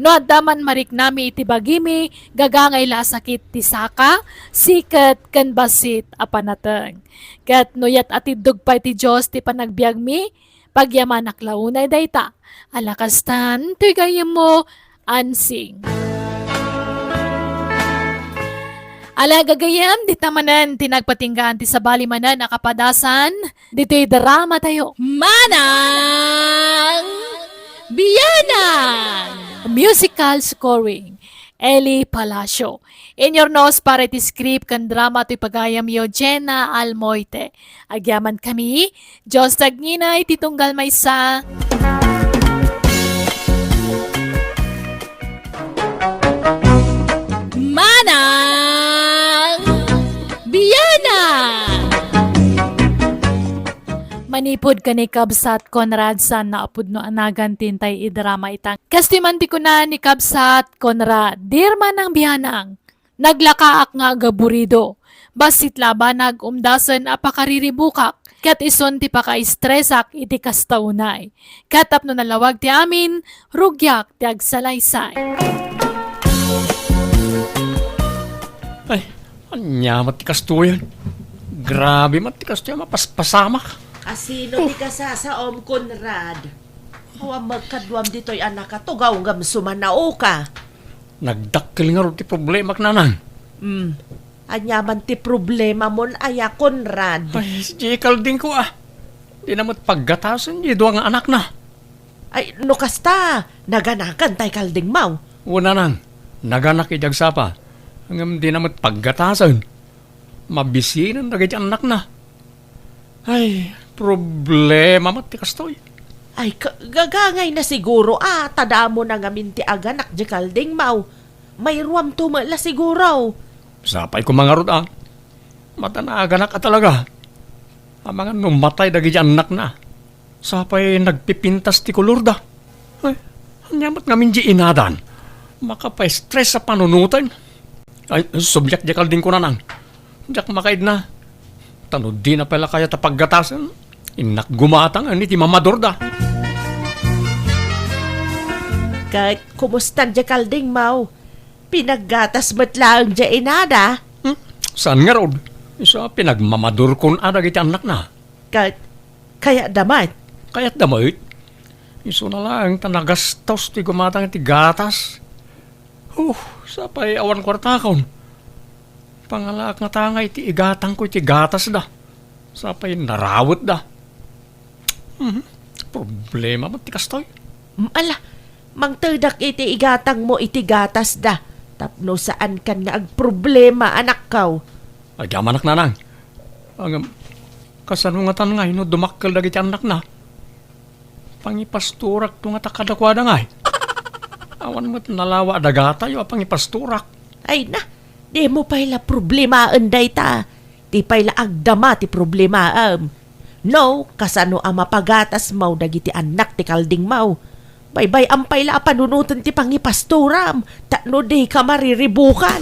No adda man mariknami iti bagimi, gagangay la a sakit ti saka, siket, ken bassit a panateng. Ket no yat-atiddog pay ti Dios ti panagbiagmi, pagyamanak la unay dayta. Ala kastan, toy gayyemmo, Ansing. Ala gagayyem, dita manen ti nagpatinggaan ti sabali manen a kapadasan ditoy drama tayo. Manang Bianang! Musical scoring, Eli Palacio. Inyurnos para iti script ken drama toy pagayamyo, Jenna Almoite. Agyamankami, Dios tagnginay ti tunggal maysa. Manang Bianang! Manipud ken ni Kabsat Conrad, saanna a pudno a nagan ti intay idrama ita. Kastoy man ti kuna ni Kabsat Conrad, "Dear Manang Bianang, naglakaak nga agaburido. Bassit la a banag umdasen a pakariribukak, ket isun ti pakaestresak iti kasta unay. Ket tapno nalawag ti amin, rugiak ti agsalaysay." Ay, ania met ti kastoyen? Grabe met ti kastoy a mapaspasamak. Asino ti kasasaom, Conrad? Awan met kaduam ditoy a nakatugaw ngem sumanaoka. Nagdakkel ngarud ti problemak, Nanang. Hmm. Ania man ti problemamon aya, Conrad? Ay, si Jekalding ko, ah. Dina met paggatasen di dua nga anakna. Ay, no kasta, naganakan tay kaldingmaw? Wen, Nanang, naganak idi agsapa. Ngem dina met paggatasen. Mabisinen dagiti annakna. Ay, problema met ti kastoy. Ay, ka-, gagangayna siguro a ta damo na ngamin ti aganak di kaldingmaw. Mairuamto met la siguro. Sapay koma ngarud a. Mata naaganak a talaga. Amangan no matay dagiti annakna. Sapay nagpipintas ti kolorda. Ay, ania met ngamin di inadan? Makapaestres a panunoten. Ay, subliak di kalding ko, Nanang. Diak makaidna. Ta no dina pay la kayat a paggatasen, innak gumatang iti mamadurda. Ket kumustan di kaldingmaw? Pinaggatas met laeng di inada? Hmm? Saan ngarud? Isu a pinagmamadurkon a dagiti annakna. Ka-, kayatda met? Kayatda met? Isuna laeng ta nagastos ti gumatang iti gatas. Huh, sapay awan kuartakon. Pangalaak nga tanga iti igatangko iti gatasda. Sapay narawetda. Mhm. Problema met ti kastoy. Mm, ala, mangtedak iti igatangmo iti gatasda. Tapno saankan nga agproblema, anakko. Agyamanak, Nanang. Ngem, kasano ngatan ngay no dumakkel dagiti annakna? Pangipastorakto ngata kadakuada ngay. Awan met nalawa a dagatayo a pangipastorak. Ay na, dimo pay la problemaen dayta. Di pay la agdama ti problemaem. No, kasano a mapagatasmo dagiti annak ti kaldingmo? Baybay-am pay la a panunoten ti pangipastoram, tapno dika mariribukan.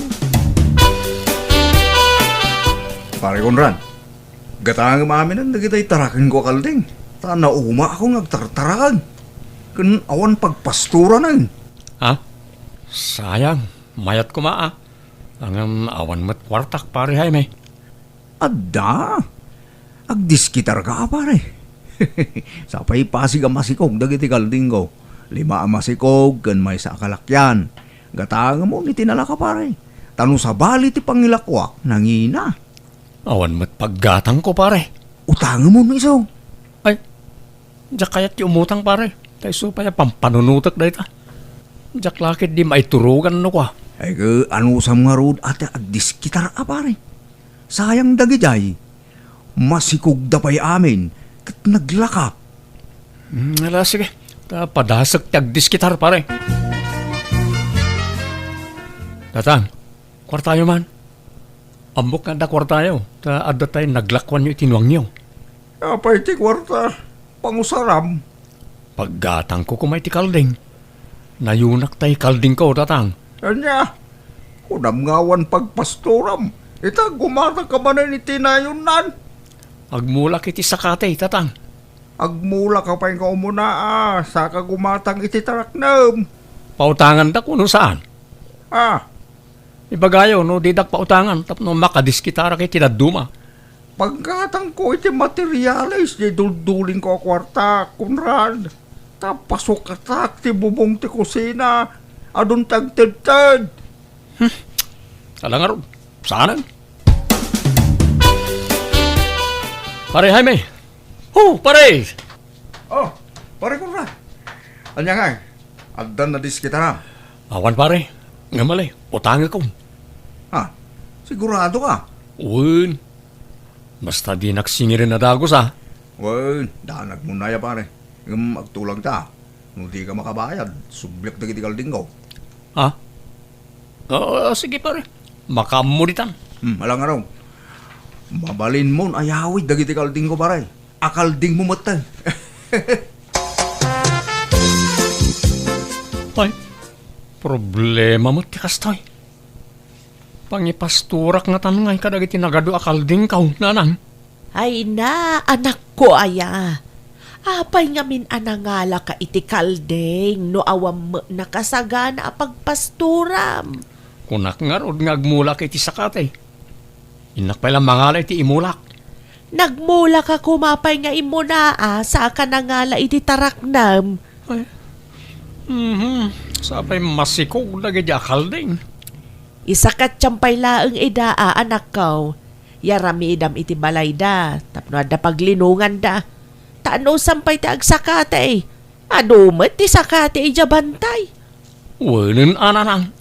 Pare Conrad, gatangem aminen dagitay tarakenko a kalding, ta naumaakon nga agtartaraken, ken awan pagpastoranen. Ha? Sayang, mayat koma a. Ngem awan met kuartak, Pare Jaime. Adda. Agdiskitarka a, pare. Sapay pasig a masikog dagiti kaldingko. Lima a masikog ken maysa a kalakyan. Gatangemon iti nalaka, pare. Ta no sabali ti pangilakuak, nangina. Awan met paggatangko, pare. Utangemon isu. Ay, Diak kayat ti umutang, pare. Ta isu pay a pampanunotek dayta. Diak la ketdi maiturogan no kua. Ay, ke, anusam ngarud a ti agdiskitar a, pare? Sayang dagidiay. Masikogda pay amin, ket naglaka. Hmm, ala, sige. Ta padasek ti agdiskitar, pare. Tatang, kuartayo man. Ammok nga adda kuartayo, ta adda tay naglakuanyo iti nuangyo. Apay ti kuarta? Pangusaram. Paggatangko koma iti kalding. Nayunak tay kaldingko, tatang. Ania? Kunam nga awan pagpastoram. Ita, gumatang ka manen iti nayonnan. Agmulak iti sakati, tatang. Agmulak ka pay nga umuna a, saka gumatang iti taraknem. Pautanganda kuno saan? Ah. Ibagayo no didak pautangan tapno makadiskitarak iti dadduma. Paggatangko iti materialis di duldulingko a kuarta, Conrad. Ta pasukatak ti bubong ti kusina. Adun ti agtedted. Hmm. Ala ngarud. Saanen? Pare Jaime. Oh, pare! Oh, pare Conrad. Ania ngay? Addan nadiskitaram? Awan, pare. Ngem ali, utangekon. Ha? Sigurado ka? Wen. Basta dinak singiren a dagus, a. Wen, danag muna ya, pare. Ngem agtulagta. No di ka makabayad, subliak dagiti kaldingko. Ha? Ah, sige, pare. Makaammo ditan. Hmm, ala ngarud. Mabalinmon ayawid dagiti kaldingko, pare. A kaldingmo met, tay. Ay, problema met ti kastoy. Pangipastorak ngatan ngay kadagiti nagadu a kaldingko, nanang. Ay na, anakko aya. Apay ngamin a nangalaka iti kalding no awan met nakasagana a pagpastoram? Kunak ngarud nga agmulak iti sakati. Innak pay la mangala iti imulak. Nagmulak a koma pay nga immunaa, saka nangala iti taraknam. Ay. Mhm. Sapay masikog dagiti a kalding. Isakatiam pay laeng ida a, anakko. Yaramidam iti balayda, tapno adda paglinonganda. Ta anusam pay ti agsakati? Adu met ti sakati idiay bantay. Wenen a nanang.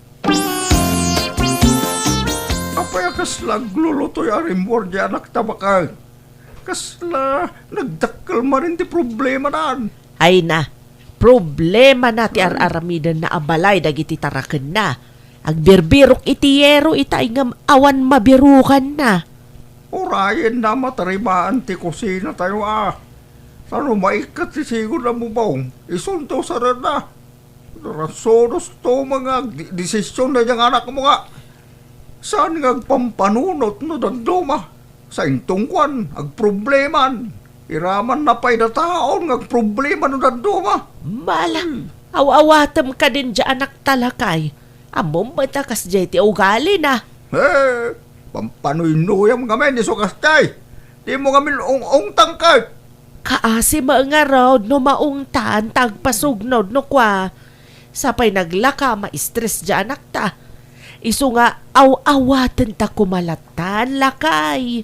Apay a kasla aglulutoy a rimmuar diay anakta baket? Kasla nagdakkel manen ti problemanan. Ay na, problemana ti ar-aramidenna a balay dagiti tarakenna. Agbirbirok iti yero itay ngem awan mabirukanna. Urayenna a matarimaan ti kusinatayo a. Ta no maikkat ti sigud a bubong, isunto sarenna. Narasunosto met nga agdesision daydiay nga anakmo nga saan nga agpampanunot no dadduma. Sainto ngkuan, agprobleman. Iramanna pay dataon nga agproblema no dadduma. Bala, hmm. Aw-awatem kadin diay anakta lakay. Ammom met a kasdiay ti ugalina. He, pampanuynuyam ngamin isu kasdiay. Dimo ngamin ung-ungtang ket. Kaasi met ngarud no maungtan ta agpasugnod no kua. Sapay naglaka, maistres diay anakta. Isu nga aw-awatenta koma lattan, lakay.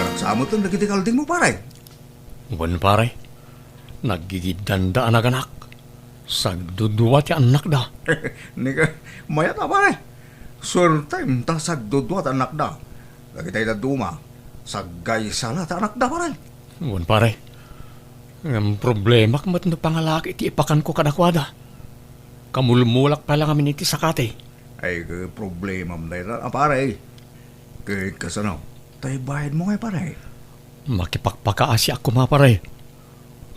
Agsamoten dagiti kaldingmo, pare? Wen, pare. Naggigiddanda a naganak. Sagdudua ti annakda. Nika, mayat a, pare. Suertem ta sagdudua ti annakda. Dagitay dadduma, saggaysa la ti annakda, pare. Wen, pare. Ngem problemak met no pangalaak iti ipakanko kadakuada. Kamulmulak pay la ngamin iti sakati. Ay, problemam dayta a, pare. Ket kasano? Tay bayadmo ngay, pare? Makipakpakaasiak koma, pare.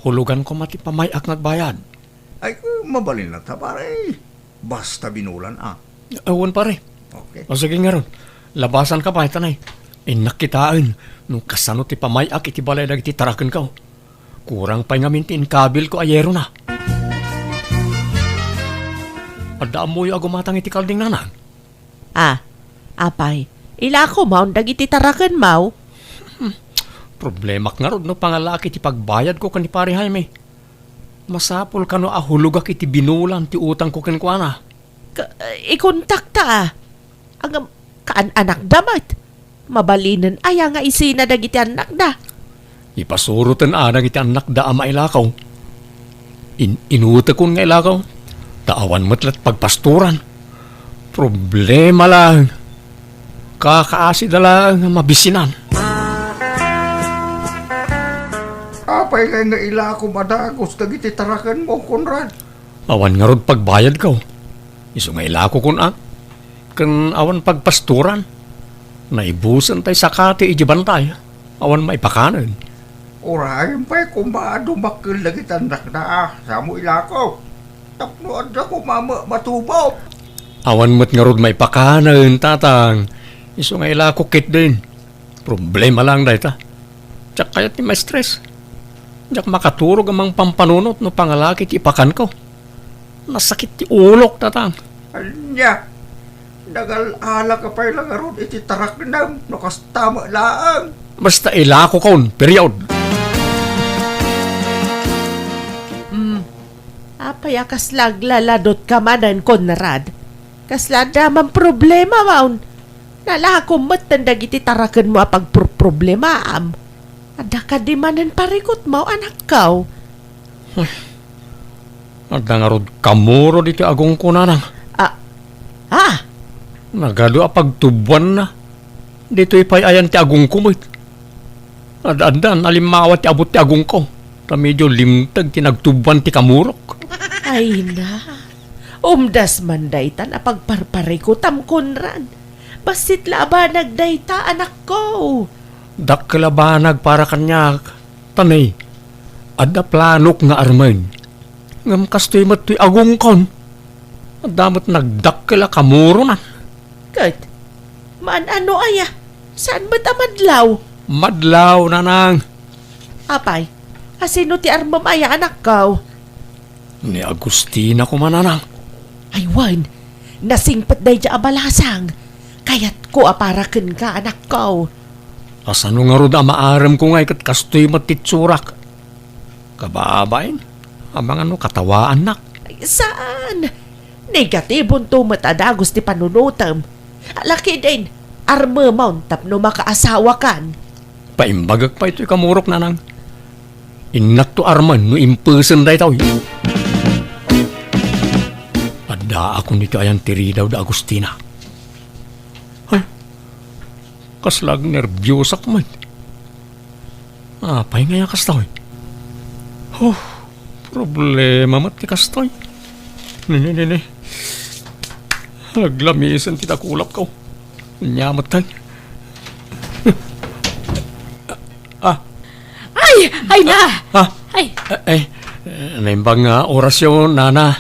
Hulugan koma ti pamay-ak nga agbayad. Ay, mabalin latta, pare. Basta binulan, a. Awan, pare. Okay. O, sige ngarud. Labasanka pay, tanay. Innak kitaen no kasano ti pamay-ak iti balay dagiti tarakenko. Kurang pay ngamin ti inkabilko a yerona. Adda ammoyo a gumatang iti kalding, nanang? Ah, apay, ilako maon dagiti tarakenmo? Problemak ngarud no pangalaak iti pagbayadko ken ni Pare Jaime. Masapul kano a hulogak iti binulan ti utangko kenkuana? Ka-, ikontakta, a. Ngem, kaan-anakda met. Mabalinen aya nga isina dagiti annakda? Ipasuroten anak iti annakda a mailakaw. In-inutekon nga ilakaw, ta awan met la ti pagpastoran. Problema laeng. Kakaasida laeng a mabisinan. Apay ngay nga ilakom a dagus dagiti tarakenmo, Conrad? Awan ngarud pagbayadko. Isu nga ilakokon a, ken awan pagpastoran. Naibusen tay sakati iti bantay. Awan maipakanen. Uray pay koma a dumakkel dagiti annakda a, samo ilako. Tapno adda koma ma-, matubo. Awan met ngarud maipakanen, tatang. Isu nga ilako ketdin. Problema laeng dayta. Diak kayat ti ma-stress. Diak makaturog a mangpampanunot no pangalaki ti ipakanko. Nasakit ti ulok, tatang. Ania? Nagal-alaka pay la ngarud iti taraknem no kasta met laeng. Basta ilakokon, period. Hmm. Apay a kasla aglaladutka manen, Conrad? Kasla adda man problema, maun? Nalakom metten dagiti tarakenmo a pagproproblemaam. Adda kadi manen parikutmo, anakko? Adda ngarud kamuro ditoy agongko, nanang. Ah, ah? Nagadu a pagtuboanna. Ditoy pay ayan ti agongko met. Ad-addan a limmawa ti abut ti agongko, ta medio limteg ti nagtuboan ti kamurok. Ay na, umdas man daytan a pagparparikutam, Conrad. Bassit la a banag dayta, anakko. Dakkel a banag para kaniak, ta ne, adda planok nga armen. Ngem kastoy met toy agongkon. Adda met nagdakkel a kamuronan. Ket, maan-ano aya? Saan met a madlaw? Madlaw, nanang. Apay, asino ti armem aya, anakko? Ni Agustina koma, nanang. Ay wen, nasingpet daydiay a balasang. Kayatko a para kenka, anakko. Kasano ngarud a maaremko ngay ket kastoy met ti itsurak? Kababain, amangan no katawaannak. Ay, saan? Negatibonto met a dagus ti panunotem. Lakidin, armemon tapno makaasawakan. Paimbagek pay toy kamurok, nanang. Innakto armen no impesen daytoy. Addaakon iti ayan ti ridaw da Agustina. Ay, kasla agnerbiosak met. Apay ngay a kastoy? Huh, problema met ti kastoy. Ni, ni, ni, ni. Aglamisen ti dakulapko. Ania metten? Ah. Ay! Ay na! Ah. Ay! Eh, eh, naimbag nga orasyo, nana.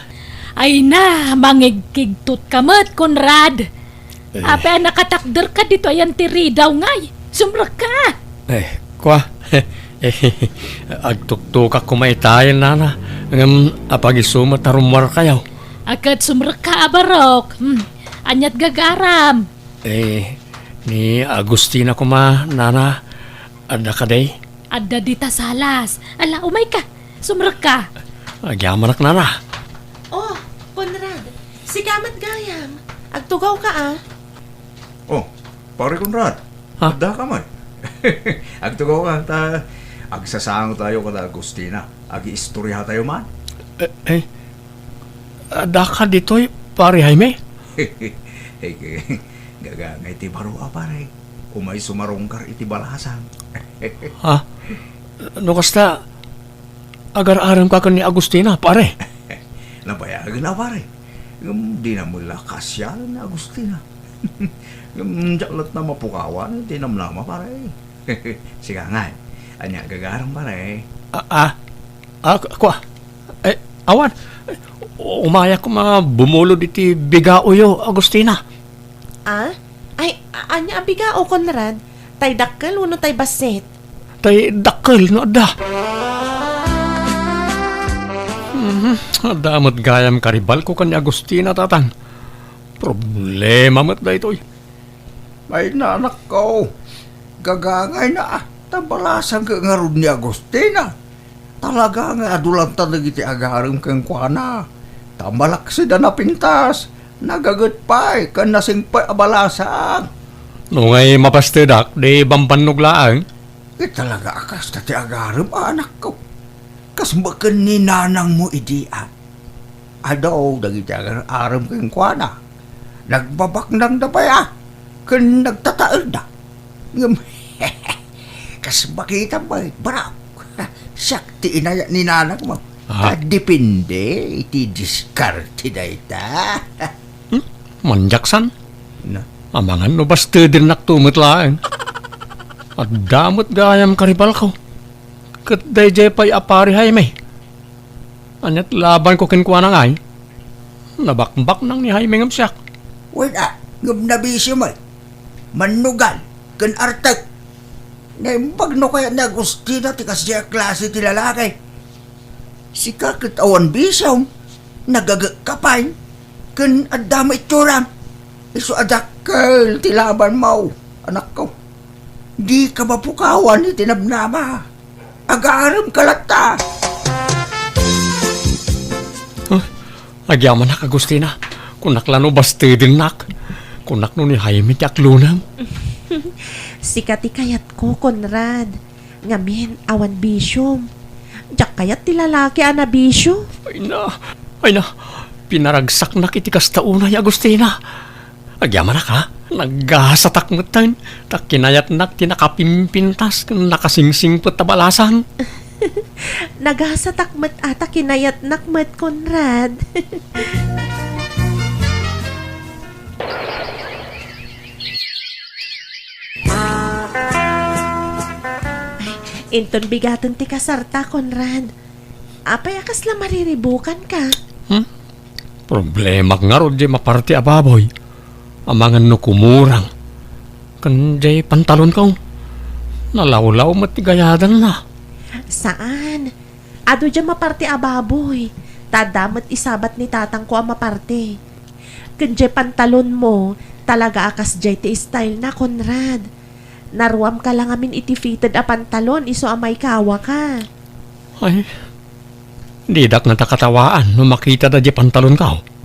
Ay na, mangigkigtot ka met, Conrad. Eh. Apay a nakatakder ka ditoy ayan ti ridaw ngay? Sumrekka! Eh, kua. Eh, agtuktukak koma itayen, nana. Ngem apag-isu met a rummuarkayo. A ket sumrekka a barok. Hmm. Aniat gagaram? Eh, ni Agustina koma, nana, adda kadi? Adda dita salas. Ala, umayka. Sumrekka. Agyamanak, nana. Oh, Conrad, sika met gayam. Agtugawka, a. Oh, Pare Conrad. Ha? Adda ka man. Agtugawka ta agsasangotayo kada Agustina. Agiistoriatayo man. Eh, eh, adda ka ditoy, Pare Jaime? Eh, gagangay ti baro a pare. Umay sumarungkar iti balasang. Ha? No kasta, agar-arem ka ken ni Agustina, pare? Nabayagen a, pare. Ngem dina met la kasial ni Agustina. Ngem diak latta mapukawan ti namnama, pare. Sika ngay, ania gagaram, pare? Ah, ah. Ah, k-, kua. Eh, awan. Umayak koma bumulod iti bigaoyo, Agustina. Ah? Ay, a-, ania a bigao, Conrad? Tay dakkel wenno tay bassit? Tay dakkel no adda. Mhm, adda met gayam karibalko ken ni Agustina, tatang. Problema met daytoy. Ay, nanakko, gagangayna, ta balasang ket ngarud ni Agustina. Talaga nga adu latta dagiti agarem kenkuana. Ta malaksid a napintas, nagaget pay ken nasingpet a balasang. No ngay mapastedak, di bambannog laeng. Ket talaga a kasta ti agarem, anakko. Kas met ken ni nanangmo idi, a. Adu dagiti agar-arem kenkuana. Nagbabaknangda pay, a, ken nagtataelda. Ngem, kas makitam met, barok. Siak ti inayat ni nanangmo. Ah. Ta depende iti diskarte dayta. Hmm? Maniaksan? Na. Amangan no bastedennakto met laeng. Adda met gayam karibalko. Ket daydiay pay a pari Jaime. Aniat labanko kenkuana ngay? Nabakbaknang ni Jaime ngem siak. Wen a, ngem nabisio met. Mannugal, ken artek. Naimbag no kayat ni Agustina ti kasdiay a klase ti lalaki. Sika ket awan bisiom, nagagekka pay, ken adda met itsuram. Isu a dakkel ti labanmo, anakko. Dika mapukawan iti nabnama. Agaremka latta. Huh? Agyamanak, Agustina. Kunak la no bastedennak. Kunak no ni Jaime ti aklonem. Sika ti kayatko, Conrad. Ngamin, awan bisiom. Diak kayat ti lalaki a nabisio. Ay na, ay na. Pinaragsaknak iti kasta unay, Agustina. Agyamanak, ha? Nagasatak metten, ta kinayatnak ti nakapimpintas ken nakasingsingpet a balasang. Nagasatak met a ta kinayatnak met, Conrad. Ay, inton bigaten ti kasarta, Conrad. Apay a kasla mariribukanka? Hmm? Problemak ngarud diay maparte a baboy. Amangan no kumurang. Ken diay pantalonko. Nalawlaw met ti gayadanna. Saan? Adu diay maparte a baboy. Ta adda met isabat ni tatangko a maparte. Ken diay pantalonmo, talaga a kasdiay ti style na, Conrad. Naruamka la ngamin iti fitted a pantalon isu a maikawaka. Ay, didak ngata katawaan no makitada diay pantalonko.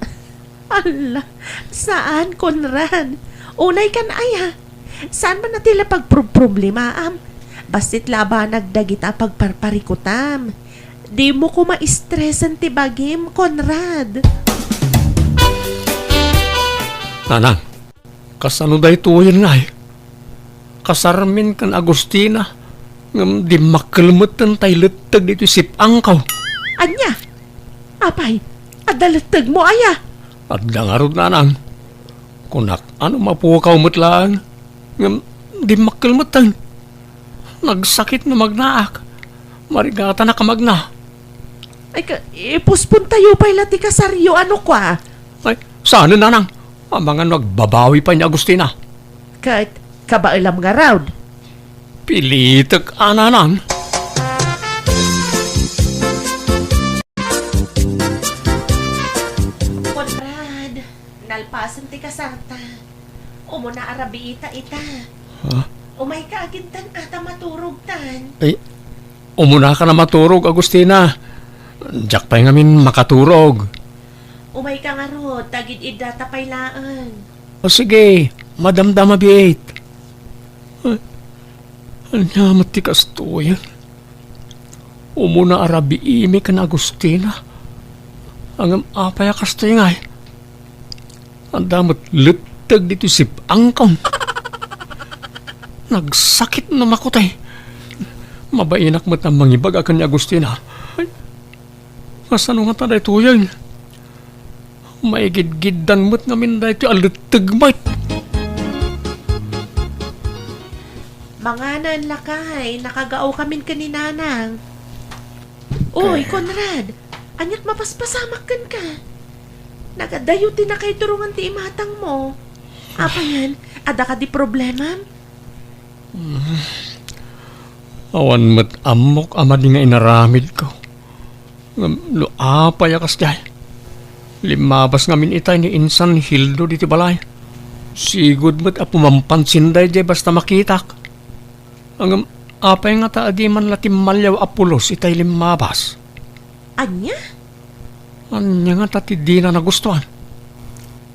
Alla, saan, Conrad? Unaykan aya. Saan man a ti la pagproproblemaam? Bassit la a banag dagita a pagparparikutam. Dimo koma stresen ti bagim, Conrad. Nanang, kasano daytoyen ngay? Kasarmin ken Agustina, ngem dimmakkel metten tay letteg ditoy sip-angko. Ania? Apay, adda lettegmo aya? Adda ngarud, nanang. Kunak, ano mapukaw met laeng? Ngem dimmakkel metten. Nagsakit no magnaak. Marigatanak a magna. Ay, ka, ipuspon tayo pay la ti kasaryo, ano kwa? Ay, saan, nanang? Amangan no agbabawi pay ni Agustina. Ket, kabaelam ngarud. Pilitek a, nanang. Conrad, nalpasen ti kasarta. Umuna a rabiita ita. Ha? Umayka agintan a ta maturogtan. Ay, umunaka a maturog, Agustina. Diak pay ngamin makaturog. Umayka ngarud, ta gid-iddata pay laeng. O sige, madamdama biit. Ay, ania met ti kastoyen? Umuna a rabiimi ken Agustina. Ngem apay a kastoy ngay? Adda met letteg ditoy sip-angkon. Nagsakit no makutay. Mabainak met a mangibaga ken ni Agustina. Ay, kasano ngata daytoyen? Maigidgiddan met ngamin daytoy a letteg met. Manganan, lakay, nakagaokamin ken ni Nanang. Uy, Conrad, aniak mapaspasamak kenka? Nagadayo ti nakaiturongan ti imatangmo. Apayan, adda kadi problemam? Mm. Awan met ammok a madi nga inaramidko. Ngem no apay a kasdiay, limmabas ngamin itay ni insan Hildo ditoy balay. Sigud met a pumampansin daydiay basta makitak. Ngem apay ngata a di man la timmaliaw a pulos itay limmabas? Ania? Ania ngata ti dina nagustuan?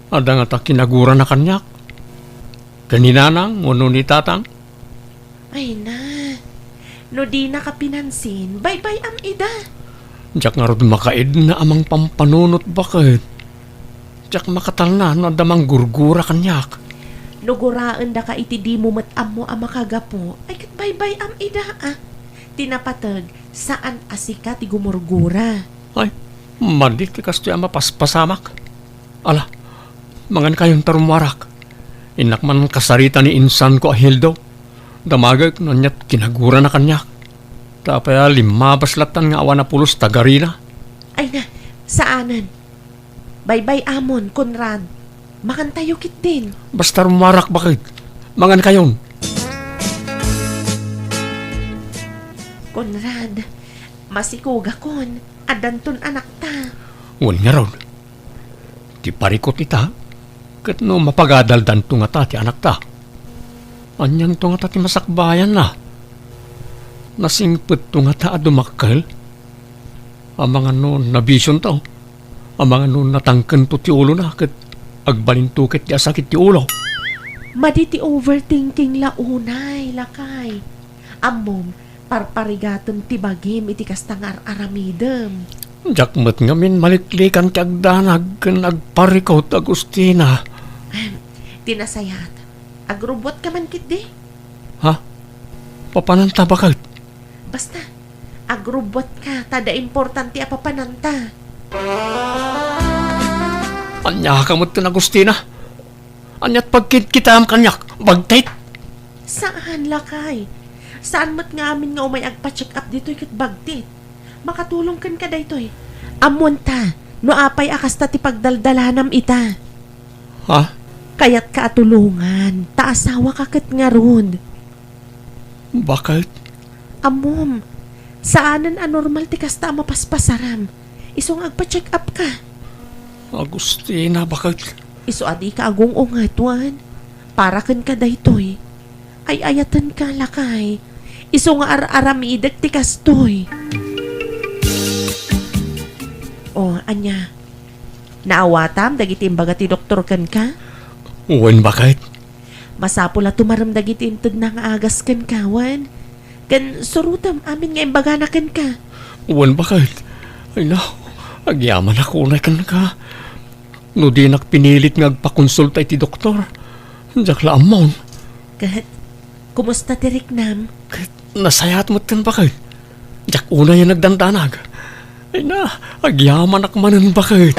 Adda ngata kinagurana kaniak? Ken ni Nanang wenno ni Tatang? Ay na, No dinaka pinansin, baybay-am ida. Diak ngarud makaidna a mangpampanunot baket. Diak makatalna no adda manggurgura kaniak. No guraendaka iti dimo met ammo a makagapu, ay ket baybay-am ida, a. Ti napateg, saan a sika ti gumurgura. Ay, madi ti kastoy a mapaspasamak. Ala, mangankayon ta rummuarak. Innak man kasarita ni insanko a Hildo. Damagek no aniat kinagurana kaniak. Ta apay a limmabas lattan nga awan a pulos ta garina? Ay na, saanen. Baybay-amon, Conrad. Mangantayo ketdin. Basta rummuarak baket. Mangankayon. Conrad, masikugakon. Addanton anakta. Wen ngarud. Ti parikut ita, ket no mapagadaldanto ngata ti anakta. Anianto ngata ti masakbayanna? Nasingpetto ngata a dumakkel? Amangan no nabisionto? Amangan no natangkento ti ulona ket agbalinto ket ti asakit ti ulo? Madi ti overthinking la unay, lakay. Ammom, parparigatem ti bagim iti kasta nga ar-aramidem. Diak met ngamin maliklikan ti agdanag ken agparikut, Agustina. Ahem, ti nasayaat, agrubbuatka man ketdi. Ha? Papananta baket? Basta, agrubbuatka, ta adda importante a papananta. Ania ka met ken Agustina? Aniat pagkitkitaem kaniak? Bagtit? Saan, lakay. Saan met nga amin nga umay agpa-check up ditoy ket bagtit. Makatulong kenka daytoy. Ammonta, no apay a kasta ti pagdaldalanam ita. Ha? Kayatka a tulongan, ta asawaka ket ngarud. Baket? Ammom, saanen a normal ti kasta a mapaspasaram. Isu nga agpa-check up ka. Agustina, baket? Isu a dika agung-unget, wen. Para kenka daytoy. Ay-ayatenka, lakay. Isu nga ar-aramidek ti kastoy. O, ania? Naawatam dagiti imbaga ti doktor kenka? Wen, baket? Masapul a tumarem dagiti intedna nga agas kenka, wen? Ken surotem amin nga imbagana kenka. Wen, baket? Ay, no, agyamanak unay kenka. No dinak pinilit nga agpakonsulta iti doktor, diak la ammon. Ket, kumusta ti riknam? Ket, nasayaat metten, baket. Diak unay a nagdandanag. Ay na, agyamanak manen, baket.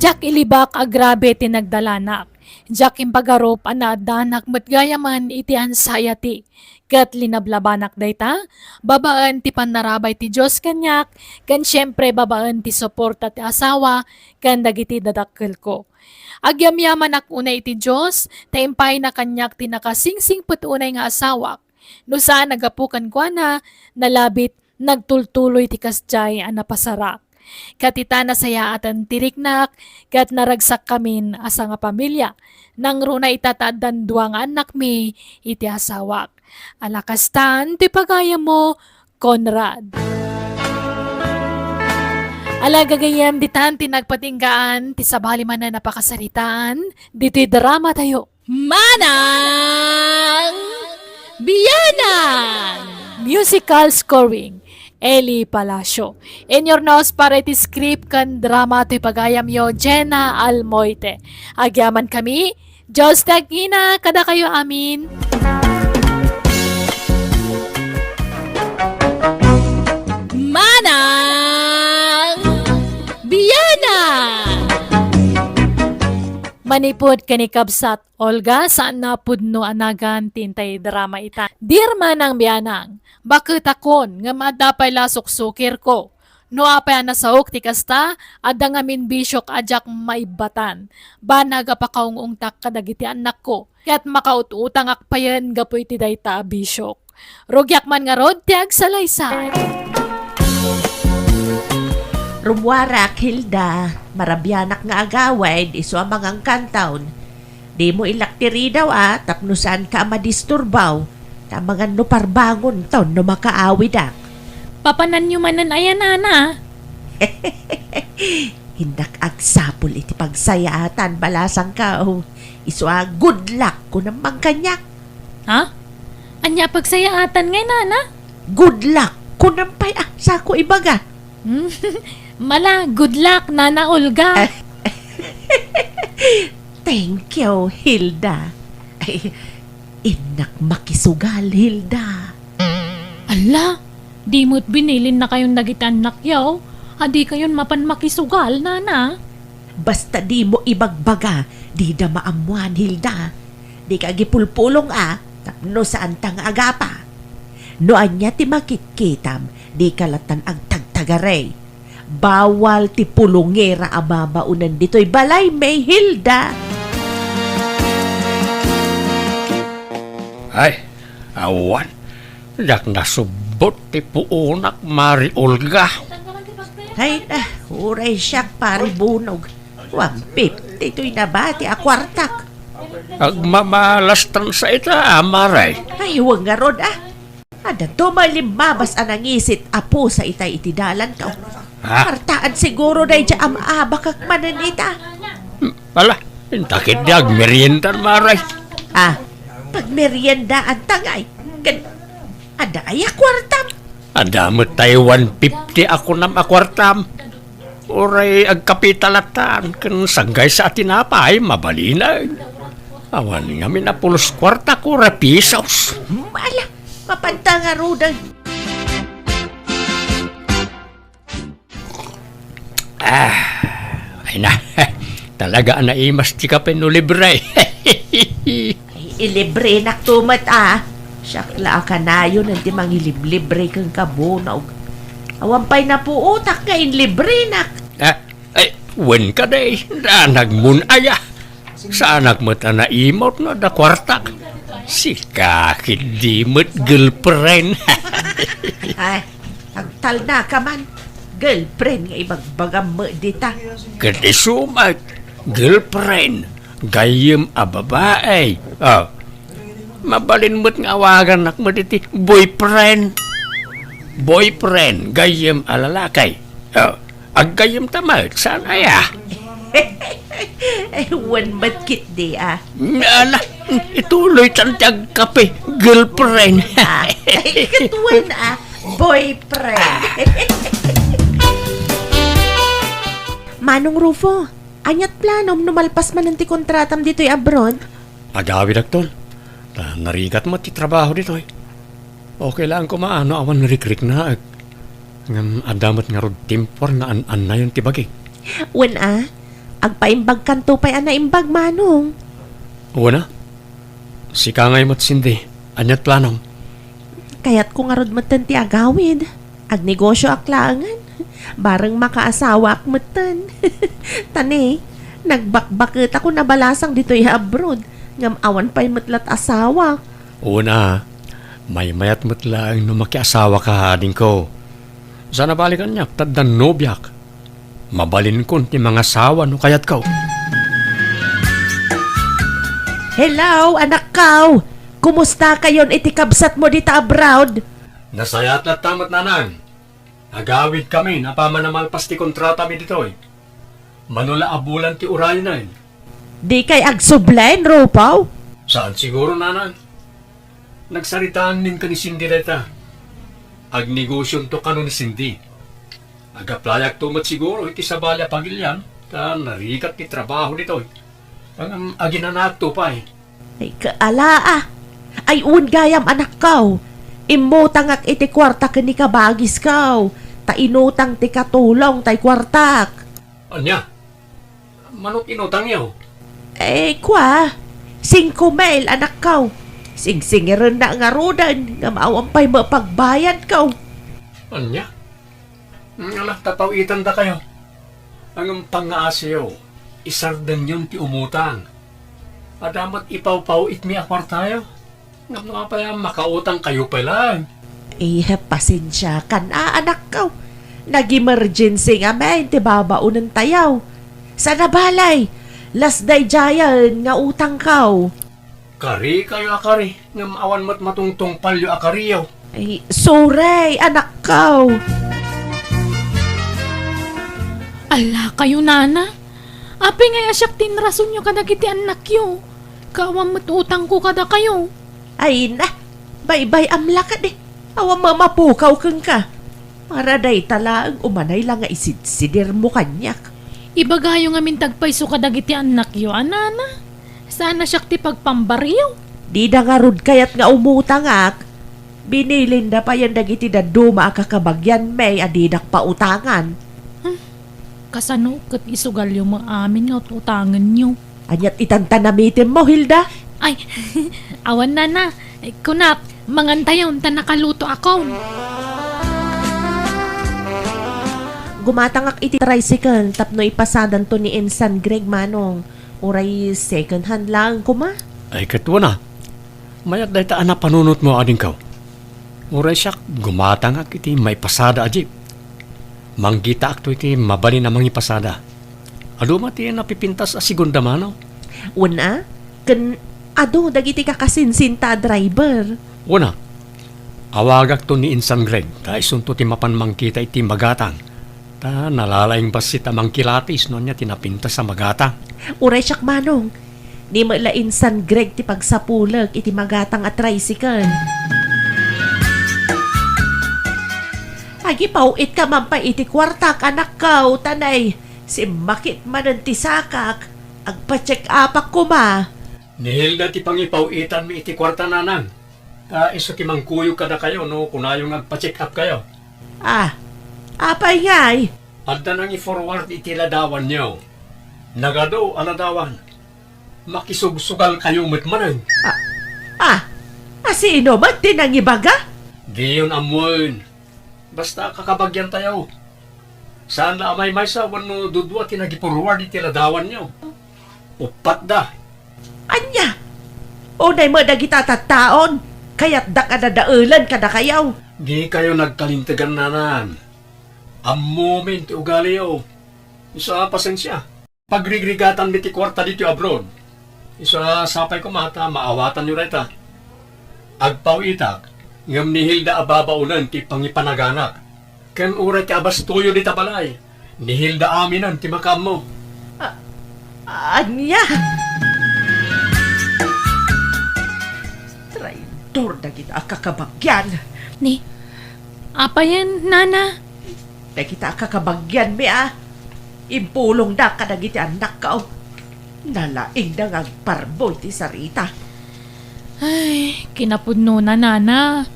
Diak ilibak a grabe ti nagdalanak. Diak impagarup a naaddanak met gayamen iti anxiety. Ket linablabanak dayta, babaen ti pannarabay ti Dios kaniak, ken siempre babaen ti suporta ti asawa ken dagiti dadakkelko. Agyamyamanak unay iti Dios, ta impayna kaniak ti nakasingsingpet unay nga asawak. No saan a gapu kenkuana, nalabit, nagtultuloy ti kasdiay a napasarak. Ket ita nasayaaten ti riknak, ket naragsakkamin a sangapamilia. Nangruna ita ta addan dua nga annakmi iti asawak. Ala kastan ti pagayammo, Conrad. Ala gagayyem, ditan ti nagpatinggaan ti sabali manen a pakasaritaan ditoy dramatayo. Manang Bianang! Musical scoring, Eli Palacio. Inyurnos para iti script ken drama toy pagayamyo, Jenna Almoite. Agyamankami, Dios ti agina kadakayo amin. Manang Bianang! Manipud ken ni kabsat Olga, saanna a pudno a nagan ti intay drama ita. Dear Manang Bianang, baketakon, ngem adda pay la suksukirko. No apay a nasaok ti kasta, adda ngamin bisiok a diak maibbatan. Banag a pakaung-ungtak kadagiti annakko, ket makaut-utangak payen gapu iti dayta a bisiok. Rugiak man ngarud ti agsalaysay. Rummuarak, Hilda. Marabianak nga agawid, isu a mangangkantaon. Dimo ilak ti ridaw a, tapno saanka a madisturbaw. Ta amangan no parbangonton no makaawidak. Papananyo manen aya, nana? Innak agsapul iti pagsayaatan, balasangko. Isu a good luck, kunam man kaniak. Ha? Ania pagsayaatan ngay, nana? Good luck. Kunam pay, ah, sako ibaga. Mala, good luck, Nana Olga. Thank you, Hilda. Ay, innak makisugal, Hilda. Ala, di met binilinnakayon dagiti annakyo a dikayon mapan makisugal, nana. Basta dimo ibagbaga, dida maammuan, Hilda. Dika agipulpulong a, tapno saanta nga agapa. No ania ti makitkitam, dika lattan agtagtagari. Bawal ti pulongera a babaonen ditoy balay, May Hilda. Ay, awan. Diak nasubbot ti puonak, Mari Olga. Ay na, uray siak, Pari Bunog. One fifty toy nabati a kuartak. Agmamalastan sa ita, Mari. Ay, wen ngarud, ah. Adda to may limmabas a nangisit a pusa itay iti dalanko. Ha? Kartaan siguro daydiay a maabakak manen ita. Hmm, ala, inta ketdi agmeriendan, Mari. Ah, pagmeriendaan ta ngay. Ken, adda aya kuartam? Adda met tay one fifty a kunam a kuartam. Uray agkapita lattan, ken sanggaysa a tinapay, mabalinen. Awan ngamin a pulos kuarta, kora pisos. Ala, mapanta ngaruden. Ah, ay na. Talaga a naimas ti kape no libre. Ay, ilibrenak to met, ah. Siak la a kanayon ti mangiliblibre kenka, Bunog. Awan pay napuotak nga inlibrenak. Ah, ay, wen kadi, danagmon aya. Saanak met a naimut no adda kuartak. Sika ketdi met girlfriend. Ay, agtalnaka man. Girlfriend nga ibagbagam met dita. Ket isu met, girlfriend, gayyem a babai. Ah, mabalin met nga awagannak met iti boyfriend. Boyfriend, gayyem a lalaki. Ah, aggayyem ta met, saan aya? Ay, wen met ketdi, ah. Ala, ituloytan ti agkape, girlfriend. Ah, ay, ket wen, ah, boyfriend. Manong Rufo, aniat planom no malpas manen ti kontratam ditoy abroad? Agawidakton. Ta narigat met ti trabaho ditoy. Okay laeng koma no awan rikriknaek. Ngem adda met ngarud timpuar nga an-annayon ti bagik. Wen a, agpaimbagkanto pay a naimbag, Manong. Wen a, sika ngay met, Cindy, aniat planom? Kayatko ngarud metten ti agawid. Agnegosioak laengen. Bareng makaasawaak metten. Ta ne, nagbakbaketako nabalasang ditoy abroad. Ngem awan pay met lat asawak. Wen a, maymayat met laeng no makiasawaka, adingko. Saan a bale kaniak, ta addan nobiak. Mabalinkon ti mangasawa no kayatko. Hello, anakko! Kumustakayon iti kabsatmo dita abroad? Nasayaat latta met, nanang. Agawidkamin apaman a malpas ti kontratami ditoy. Mano la a bulan ti uraynen. Dikay agsubli, Rufo? Saan siguro, nanang. Nagsaritaanmin ken ni Cindy dayta. Agnegosionto kano ni Cindy. Agaplayak to met siguro iti sabali a pagilian, ta narigat ti trabaho ditoy. Ngem aginanaakto pay. Ay, kaala, ah. Ay, wen gayam, anakko. Immutangak iti kuarta ken ni kabagisko. Ta inutang ti katulong tay kuartak. Ania? Manok inutangyo? Eh, kua, singko mil, anakko. Singsingirenna ngaruden, ngem awan pay mapagbayadko. Ania? Ala, tapaw-itandakayo. Ngem pangngaasiyo, isardengyon ti umutang. Adda met ipawpaw-itmi a kuartayo. Ngem no apay a makautangkayo pay laeng? Eh, pasensiakan a, anakko. Nag-emergency ngamin ti babaonentayo. Saan a bale, las daydiayen nga utangko. Karikayo a kari, ngem awan met matungtungpalyo a kariyo. Ay, sorry, anakko. Ala kayo, nana. Apay ngay a siak ti inrasonyo kadagiti annakyo? Ket awan met utangko kadakayo. Ay na, Baybay-am la kadi. Awan mamapukaw kenka. Para dayta laeng umanay la nga isidsidirmo kaniak. Ibagayo ngamin ti agpayso kadagiti annakyo a nana. Saan a siak ti pagpambaryo. Dida ngarud kayat nga umutangak. Binilinda payen dagiti dadduma a kakabagianmi a didak pautangan. Hmm. Kasano ket isugalyo met amin nga ut-utangenyo? Aniat itan ta namitemmo, Hilda? Ay, awan, nana. Kunak, mangantayon ta nakalutoakon. Gumatangak iti tricycle tapno ipasadanto ni Insan Greg, Manong. Uray second hand laeng koma. Ay, ket wen a. Mayat dayta a napanunotmo, adingko. Uray siak, gumatangak iti maipasada a jeep. Manggitaakto iti mabalin a mangipasada. Adu met ti napipintas a segunda mano. Wen a, ken adu dagiti kakasinsinta a driver. Wen a, awagakto ni Insan Greg, ta isunto ti mapan mangkita iti magatang. Ta nalalaing bassit a mangkilatis no ania ti napintas a magatang. Uray siak, Manong. Ni met la Insan Greg ti pagsapulek iti magatang a tricycle. Agipaw-itka man pay iti kuartak, anakko, ta nay, simmakit manen ti sakak. Agpa-check-upak koma. Ni Hilda ti pangipaw-itanmi iti kuarta, nanang. Ta isu ti mangkuyog kadakayo no kunayo nga agpa-check-up kayo. Ah, apay ngay? Adda nangi-forward iti ladawanyo. Nagadu a ladawan. Makisugsugalkayo met manen. Ah, ah, a sino met ti nangibaga? Diyon ammoen. Basta kakabagiantayo. Saan la a maymaysa wenno dudua ti nagi-forward iti ladawanyo. Uppat da. Ania? Unay met dagita tattaon, kayatdak a dadaelen kadakayo. Dikayo nagkalintegan, nanang. Ammomin ti ugaliyo. Isu a pasensia. Pagrigrigatanmi ti kuarta ditoy abroad. Isu a sapay koma ta maawatanyo dayta. Agpaw-itak, ngem ni Hilda a babaonen ti pangipanaganak. Ken uray ti abastoyo dita balay, ni Hilda aminen ti makaammo. A-, ania? Traidor dagita a kakabagian. Ni, apayen, nana? Dagita a kakabagianmi a impulongda kadagiti annakko. Nalaingda nga agparbo iti sarita. Ay, kinapudnona, nana.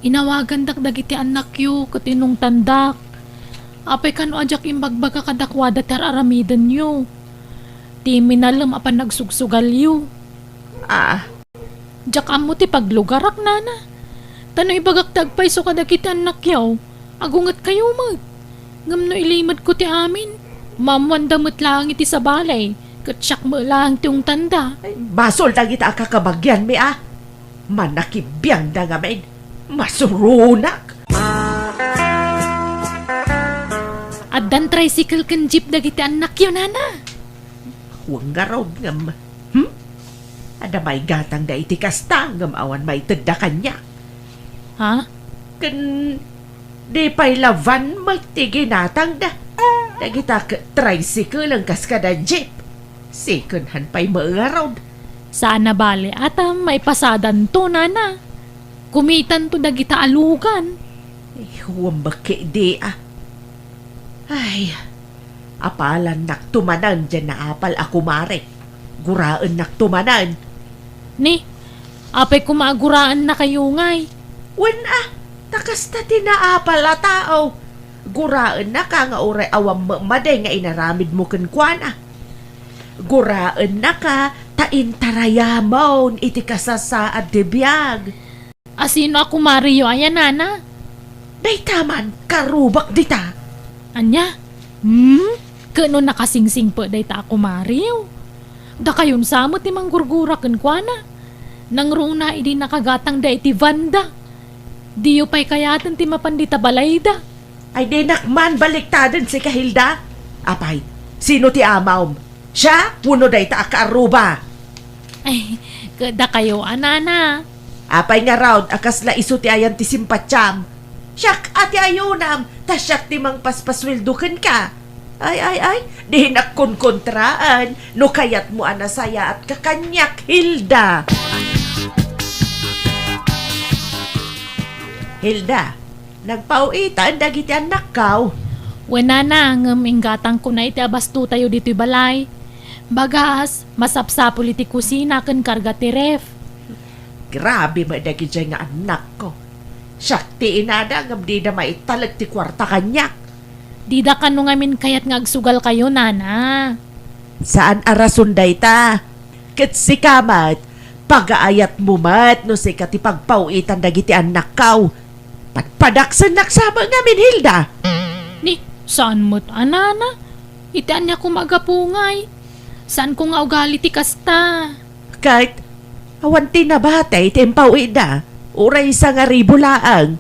Inawagandak dagiti annakyo ket inungtandak. Apay kano a diak imbagbaga kadakuada ti ar-aramidenyo? Ti minalem a panagsugsugalyo. Ah, Diak ammo ti paglugarak, nana. Ta no ibagak ti agpayso kadagiti annakyo, agungetkayo met. Ngem no ilimedko ti amin, maammoanda met laeng iti sabali, ket siak met laeng ti ungtanda. Ay, basol dagita a kakabagianmi a. Manakibiangda ngamin. Masuronak. Addan tricycle ken jeep dagiti annakyo, nana. Wen ngarud ngem, hmm? Adda maigatangda iti kasta ngem awan maitedda kaniak. Ha? Ken di pay la van met ti ginatangda. Dagita ket tricycle-en kas kada jeep. Second hand pay met ngarud. Saan a bale a ta maipasadanto, nana. Kumitanto dagita a lugan. Ay, huwam bakke di, ah. Ay, apalannakto manen diay naapal a kumare. Guraennakto manen. Ni, apay koma a guraennakayo ngay? Wen a, ta kasta ti naapal a tao. Guraennaka nga uray awan met madi nga inaramidmo kenkuana. Guraennaka ta intarayamon iti kasasaad ti biag. A sino a kumareyo aya, nana? Dayta man, karrubak dita. Ania? Hmm? Ket no nakasingsingpet dayta a kumareyo? Dakayon sa met ti manggurgura kenkuana. Nangruna idi nakagatangda iti vanda. Diyo pay kayaten ti mapan dita balayda. Ay, dinak man baliktaden sika, Hilda. Apay, sino ti amawm? Siak wenno dayta a kaarruba? Ay, ket dakayo a, nana. Apay ngarud a kasla isu ti ayan ti simpatiam? Siak a ti ayunam, ta siak ti mangpaspasueldo kenka. Ay, ay, ay, dinak konkontraen no kayatmo a nasayaatka kaniak, Hilda. Hilda, nagpauitan dagiti annakkaw. Wen, nana, ngem inggatangkon iti abastotayo ditoy balay. Bagas, masapsapul iti kusina ken karga ti ref. Grabe met dagidiay nga annakko. Siak ti inada ngem dida maitalek ti kuarta kaniak. Dida kano ngamin kayat nga agsugalkayo, nana. Saan a rason dayta. Ket sika met, pagaayatmo met no sika ti pagpauitan dagiti annakkaw. Padpadaksennak sa met ngamin, Hilda. Ni, saan met a, nana? Iti ania koma a gapu ngay? Saanko nga ugali ti kasta. Ket, awan ti nabati ti impaw-itda, uray sangaribu laeng.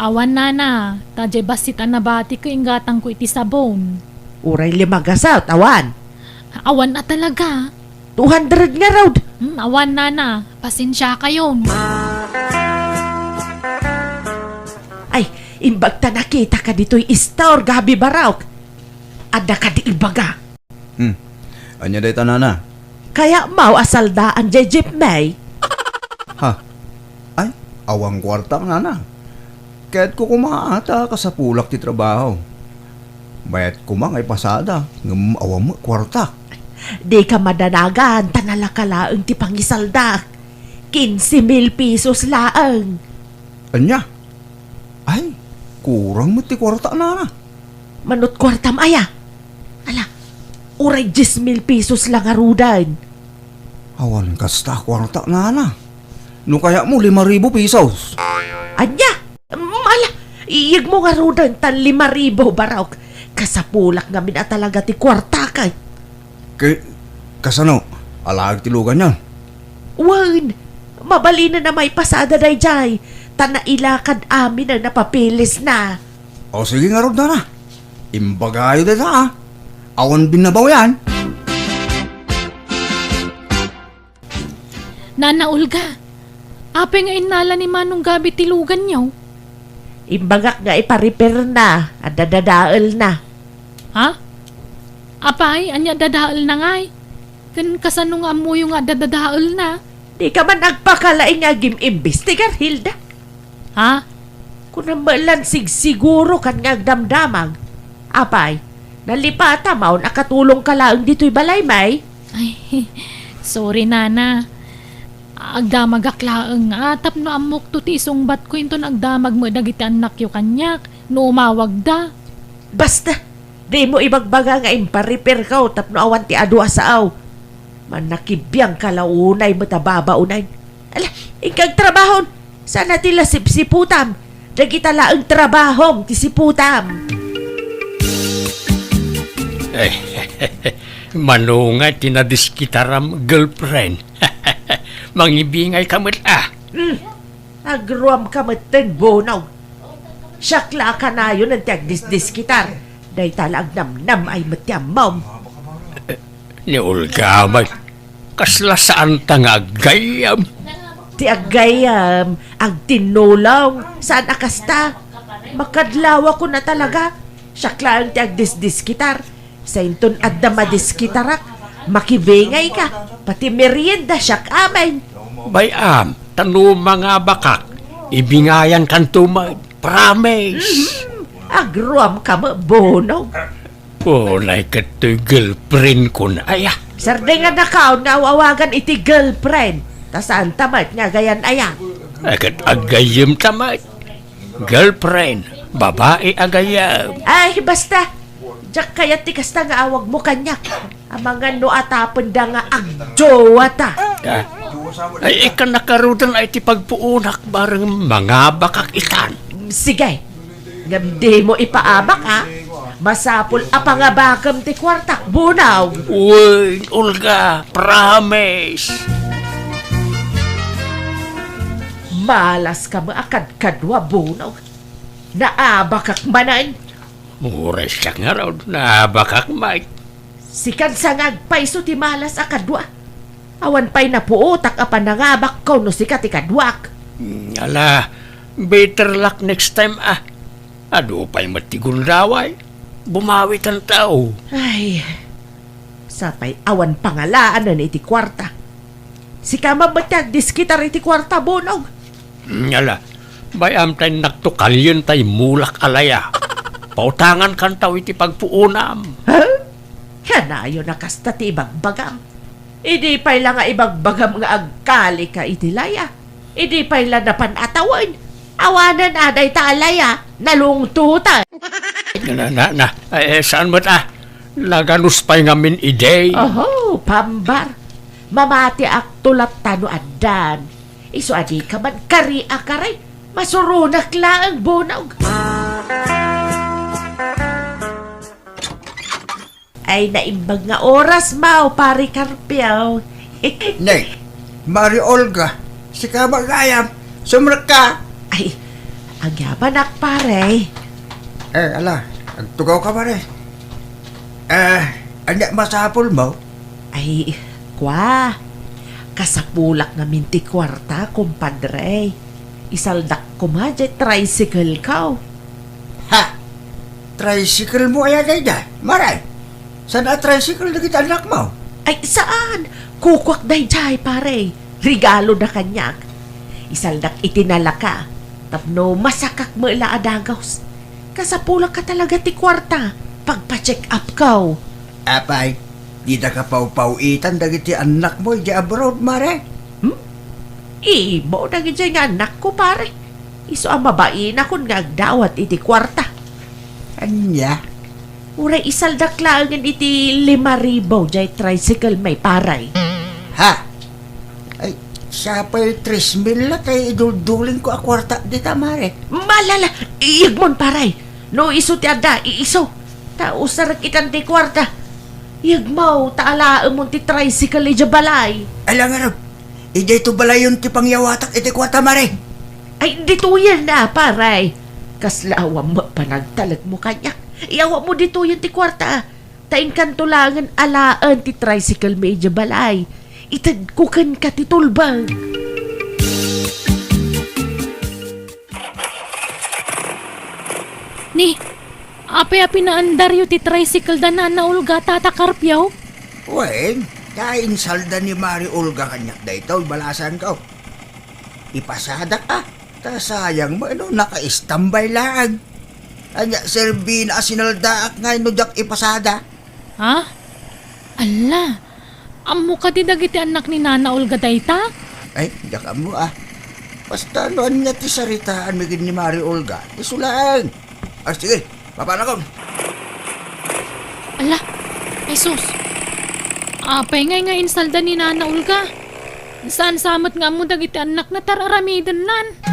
Awan, nana, ta diay bassit a nabati ket inggatangko iti sabon. Uray lima gasut, awan. Awan a talaga. Two hundred ngarud. Hmm, awan, nana. Pasensiakayon. Ay, imbag ta nakitaka ditoy istor, Gabi Barok. Adda kadi ibaga. Hmm. Ania dayta, nana? Kayatmo a saldaan diay jeep mi. Ha? Ay, awan kuartak, nana. Kayatko koma ta kasapulak ti trabaho. Bayat koma nga ipasada, ngem awan met kuartak. Dika madanagan, ta nalaka laeng ti pangisaldak. Quince mil pesos laeng. Ania? Ay, kurang met ti kuarta, nana. Manut kuartam aya? Ala, uray dies mil pesos la ngaruden. Awan kasta kuarta, nana. No kayatmo, lima ribu pesos. Ania? Mm, ala, iyegmo ngaruden ta lima ribu, Barok. Kasapulak ngamin a talaga ti kuartak. Ke-, kasano? Alaek ti luganyo? Wen, mabalinen a maipasada daydiay, ta nailakad aminen a papeles na. O, sige ngarud, nana. Imbagayo dayta, a. Awan binnabaw yan. Nana Olga, apay nga innala ni Manong Gabi ti luganyo? Imbagak nga iparepair na, adda dadael na. Ha? Apay, ania dadael na ngay? Ken kasano nga ammoyo nga adda dadael na? Dika man agpakalaing nga agim-imbestigar, Hilda. Ha? Kunam met lan sigsiguro kan nga agdamdamag. Apay, nalipatam a katulongka laeng ditoy balay, may? Ay, sorry, nana. Agdamagak laeng nga tapno ammokto ti isungbatko inton agdamag met dagiti annakyo kaniak no umawagda. Basta, dimo ibagbaga nga imparepairko tapno awan ti adu a sao. Mannakibiangka la unay met a babaonen. Ala, inka agtrabahon. Saan a ti la sipsiputam. Dagita laeng trabahom ti siputam. Eh, mano nga ti nadiskitaram, girlfriend? Mangibingayka met, a. Hmm. Agruamka metten, Bonong. Siak la a kanayonen ti agdisdiskitar. Dayta la agnamnam ay met ti ammom. Ni Olga met, kasla saanta nga aggayyem? Ti aggayyem, agtinnulong, saan a kasta. Makadlawakon a talaga. Siak laeng ti agdisdiskitar. Sainton adda madiskitarak, makibingayka, pati merienda siak amin. Bay-am, ta no mangabakak, ibingayankanto met, promise. Mhm. Agruamka met, Bonong. Unay ket toy girlfriendkon aya. Sardengannakaon nga aw-awagan iti girlfriend. Ta saanta met nga agayan aya. Ay, ket aggayyemta met. Girlfriend, babai a gayyem. Ay, basta. Diak kayat ti kasta nga awagmo kaniak. Amangan no atapenda nga agjowata. Ah. Ay, ikana ngaruden ay ti pagpuonak bareng mangabakak itan. Sige. Ngem dimo ipaabak, a. Masapul a pangabakem ti kuartak, Bonong. Uy, Olga, promise. Malaska met a kadkadua, Bonong. Naabakak manen. Uray siak ngarud, naabakak met. Sikan sa nga agpayso ti malas a kadua. Awan pay napuotak a panangabakko no sika ti kaduak. Hmm, ala, better luck next time, a. Adu pay met ti gundaway. Bumawikanto. Ay, sapay awan pangalaanen iti kuarta. Sika man met ti agdiskitar iti kuarta, Bonong. Hmm, ala, Bay-am ta innakto kalien tay mulak a laya. Pautangan kantaw iti pagpuonam. Ha? Kanayon a kasta ti ibagbagam. Idi pay la nga ibagbagam nga agkali ka iti laya, idi pay la napan a tawen, awanen a dayta a laya, nalungtotan. Na, na, na, na. Eh, saan met a? Naganus pay ngamin idi. Oho, pambar. Mamatiak to latta no addan. Isu a dika man kari a kari, masuronak laeng bunog. Ay, naimbag nga oras, Mao, Pare Carpio. Ne, Mari Olga, sika ba gayam? Sumrekka! Ay, agyamanak, pare. Eh, ala, agtugaw ka, pare. Eh, anya masapul mo? Ay, kwa, kasapulak ngamin ti kuarta, kumpadre. Isaldak koma diay tricycle ko. Ha? Tricycle mo aya dayta, Mare? Saan a tricycle dagiti annakmo? Ay, saan. Kukuak daydiay, pare. Regalo na kaniak. Isaldak iti nalaka. Tapno masakak met la a dagus. Kasapulak ka talaga ti kuarta. Pagpa-check up ko. Apay, dida ka pawpaw-itan dagiti annakmo idiay abroad, Mare? Hmm? Imo dagidiay nga annakko, pare. Isu a mabainakon nga agdawat iti kuarta. Ania? Uray isaldak laengen iti lima ribu diay tricycle mi, pare. Ha? Ay, siapay tres mil la tay iduldulingko a kuarta dita, Mare. Malala, iyegmon, pare. No isu ti adda, iisu. Ta usarek itan ti kuarta. Iyegmo, ta alaemon ti tricycle idiay balay. Ala ngarud, idiay to balayon ti pangyawatak iti kuarta, Mare. Ay, ditoyen na, pare. Kasla awan met panagtalekmo kaniak. Iyawatmo ditoyen ti kuarta. Ta inkanto laengen alaen ti tricycle mi idiay balay. Itedko kenka ti tulbeng. Ni, apay a pinaandaryo ti tricycle da Nana Olga, Tata Carpio? Wen, ta insalda ni Mari Olga kaniak daytoy, balasanko. Ipasadak a, ta sayang met no naka-standby laeng. Ania, serbina a sinaldaak ngay no diak ipasada? Ha? Alla, ammo kadi dagiti annak ni Nana Olga dayta? Ay, diak ammo a. Basta no ania ti saritaanmi ken ni Mari Olga, isu laeng. Ah, sige, papanakon. Ala, ay sus. Apay ngay nga insalda ni Nana Olga? Saan sa met nga ammo dagiti annakna ta ar-aramidennan?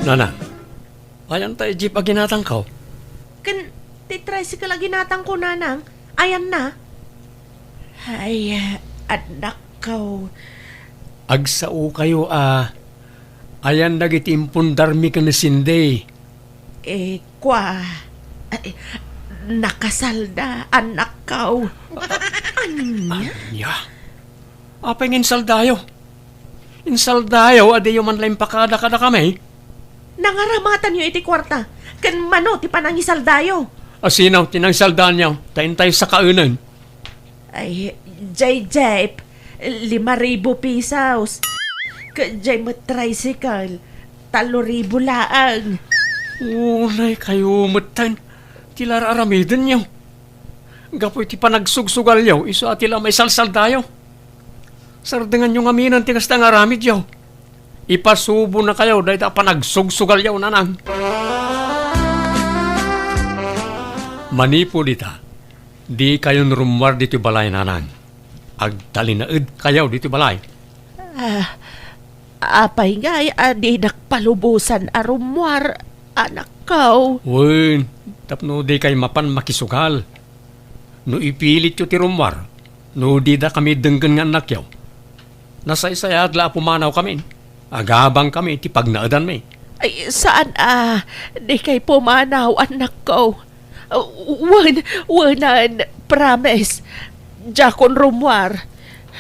Nana, ayan ta jeep a ginatangko? Ken ti tricycle a ginatangko, Nanang, ayanna? Ay, annakko. Agsaokayo a ayan dagiti impundarmi ken ni Cindy. Eh, kwa, ay, nakasalda, annakko. Ania? Ania? Apay nga insaldayo? Insaldayo a diyo man la impakada kadakami? Nangaramatanyo iti kuarta, ken mano ti panangisaldayo? A sino ti nangisaldaanyo? Ta intay sakaenen. Ay, jay jeep, lima ribu pesos. Ket jay met tricycle, tallo ribu laeng. Unay kayo metten ti la ar-aramidenyo. Gapu iti panagsugsugalyo, isu a ti la maisalsaldayo. Sardenganyo ngaminen ti kasta nga aramidyo. Ipasubonakayo dayta a panagsugsugalyo, Nanang. Manipud ita, dikayon rummuar ditoy balay, Nanang. Agtalinaedkayo ditoy balay. Ah, apay ngay a dinak palubosan a rummuar, annakko? Wen, tapno dikay mapan makisugal. No ipilityo ti rummuar, no didakami denggen nga annakyo, nasaysayaat la a pumanawkami. Agabangkami iti pagnaedanmi. Ay, saan a, dikay pumanaw, annakko. Wen, wenen, promise. Diakon rummuar.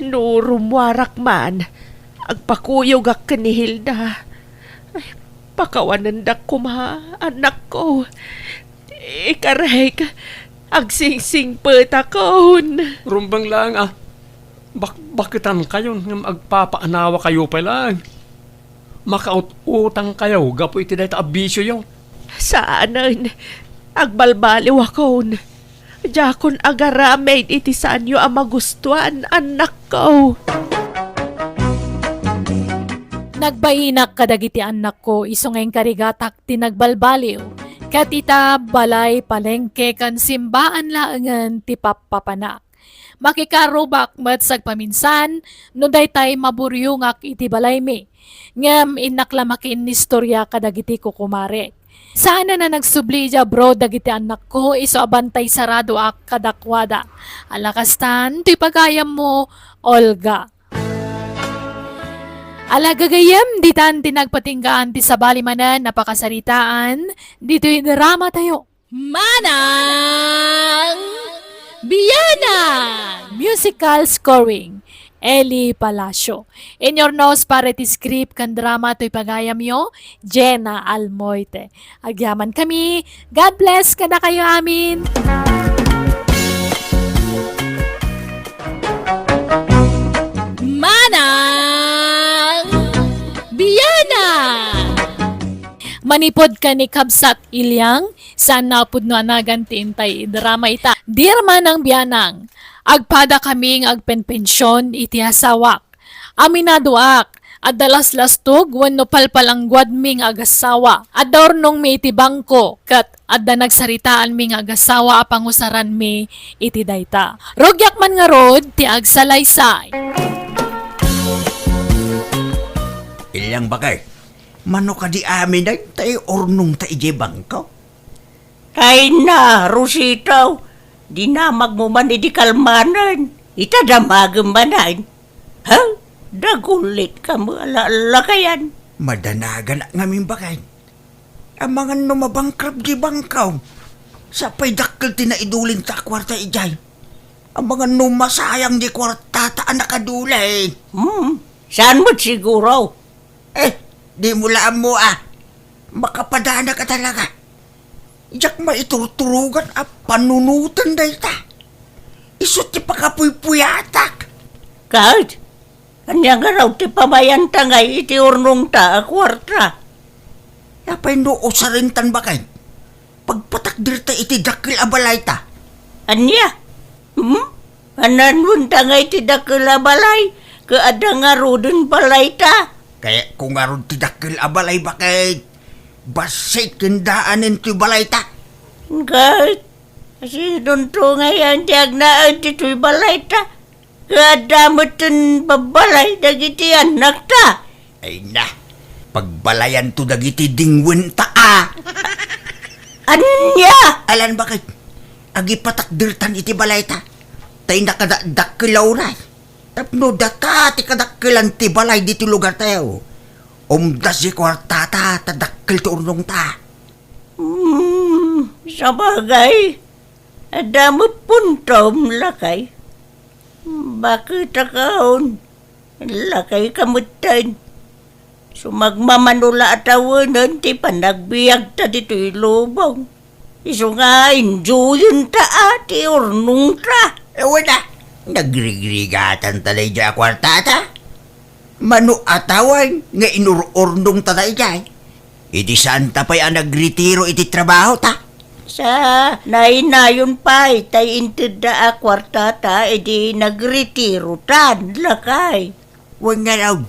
No rummuarak man, agpakuyogak ken ni Hilda. Ay, pakawanendak koma, annakko. Ikarek, agsingsingpetakon. Rumbeng laeng a. Bakbaketankayon ngem agpapaanawakayo pay laeng. Makaut-utangkayo gapu iti dayta a bisioyo. Saanen. Agbalbaliwakon. Diakon agaramid iti saanyo a magustuan, annakko. Nagbainak kadagiti annakko isu nga inkarigatak ti nagbalbaliw, ket ita, balay, palengke, ken simbaan laengen ti pappapanak. Makikarubak met sagpaminsan no daytay maburyongak iti balaymi. Ngem innak la makiinnistoria kadagiti kukumarek. Saanen a nagsubli idiay abroad dagiti annakko isu a bantay saradoak kadakuada. Ala kastan, toy pagayammo, Olga. Ala gagayyem, ditan ti nagpatinggaan ti sabali manen a pakasaritaan ditoy dramatayo. Manang Bianang! Musical scoring, Eli Palacio. Inurnos para iti script ken drama toy pagayamyo, Jenna Almoite. Agyamankami. God bless kadakayo amin. Manang Bianang! Manipud ken ni Kabsat Ilyang, saan a pudno a nagan ti intay idrama ita. Dear Manang Bianang, agpadakami nga agpenpension iti asawak. Aminadoak, adda laslastog wenno palpalangguadmi nga agassawa. Adda urnongmi iti bangko, ket adda nagsaritaanmi nga agassawa a pangusaranmi iti dayta. Rugiak man ngarud ti agsalaysay. Ilyang, bakay, mano kadi amin dayta urnongta idiay bangko? Ay na, Rosita, dinamagmo man idi kalmanen. Ita damagem manen. Ha? Dagulit ka mo, ala-, lakayan. Madanaganak ngamin, bakay. Amangan no mabankrupt di bangko. Sapay dakkel ti naidulinta a kuarta idiay. Amangan no masayang di kuartata a nakaduli. Hmm, saan met siguro? Eh, di mo la ammo a. Makapadana ka talaga. Diak maiturturogan a panunoten dayta. Isu ti pakapuypuyatak. Ket, ania ngarud ti pamayanta ngay iti urnongta a kuarta? Apay no usarentan, bakay? Pagpatakderta iti dakkel a balayta. Ania? Hmm? Ananwenta ngay ti dakkel a balay, ket adda ngaruden balayta? Kayatko ngarud ti dakkel a balay, bakay. Bassit ken daanen toy balayta. Ket, sinonto ngay a ti agnaed ditoy balayta? Ket adda metten babbalay dagiti annakta. Ay na, pagbalayanto dagiti dingwenta a. Ania? Alan, bakit? Agipatakdertan iti balayta. Tay nakadakdakkel a uray. Tapno data ti kadakkelan ti balay diti lugartayo. Umdas ti kuartata, ta dakkel ti urnongta. Hmm, sabagay. Adda met puntom, lakay. Bakit akaon? Lakay ka metten. Sumagmamano la a tawenen ti panagbiagta ditoy lubong. Isu nga enjoyenta a ti urnongta. Awan a, nagrigrigatanta daydiay a kuartata. Mano a tawen nga inur-urnongta daydiay. Idi saanta pay a nagretiro iti trabahota. Sa nainayon pay tay intedda a kuartata idi nagretirota, lakay. Wen ngarud,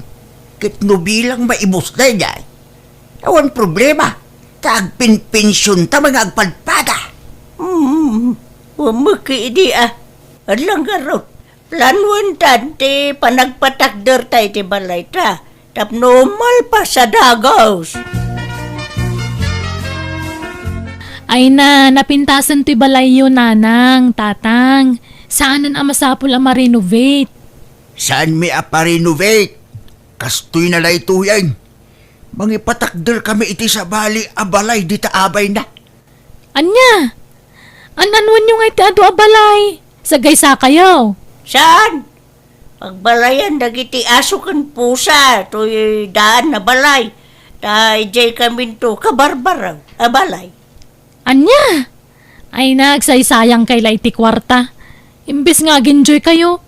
ket no bilang maibus daydiay, awan problema, ta agpenpensionta nga agpadpada. Hmm, umeki idi a. Adla ngarud, planuentan ti panagpatakderta iti balayta, tapno malpas a dagus. Ay na, napintasen toy balayyo, nanang, tatang. Saanen a masapul a ma-renovate. Saanmi a pa-renovate? Kastoy na daytoyen. Mangipatakder kami iti sabali a balay dita abayna. Ania? An-anuenyo ngay ti adu a balay? Sagaysa kayo. Saan? Pagbalayan dagiti aso ken pusa, toy daan a balay. Ta idiay kaminto kabarbaraw a balay. Ania? Ay, nagsaysayang kay la iti kuarta. Imbes nga agenjoy kayo,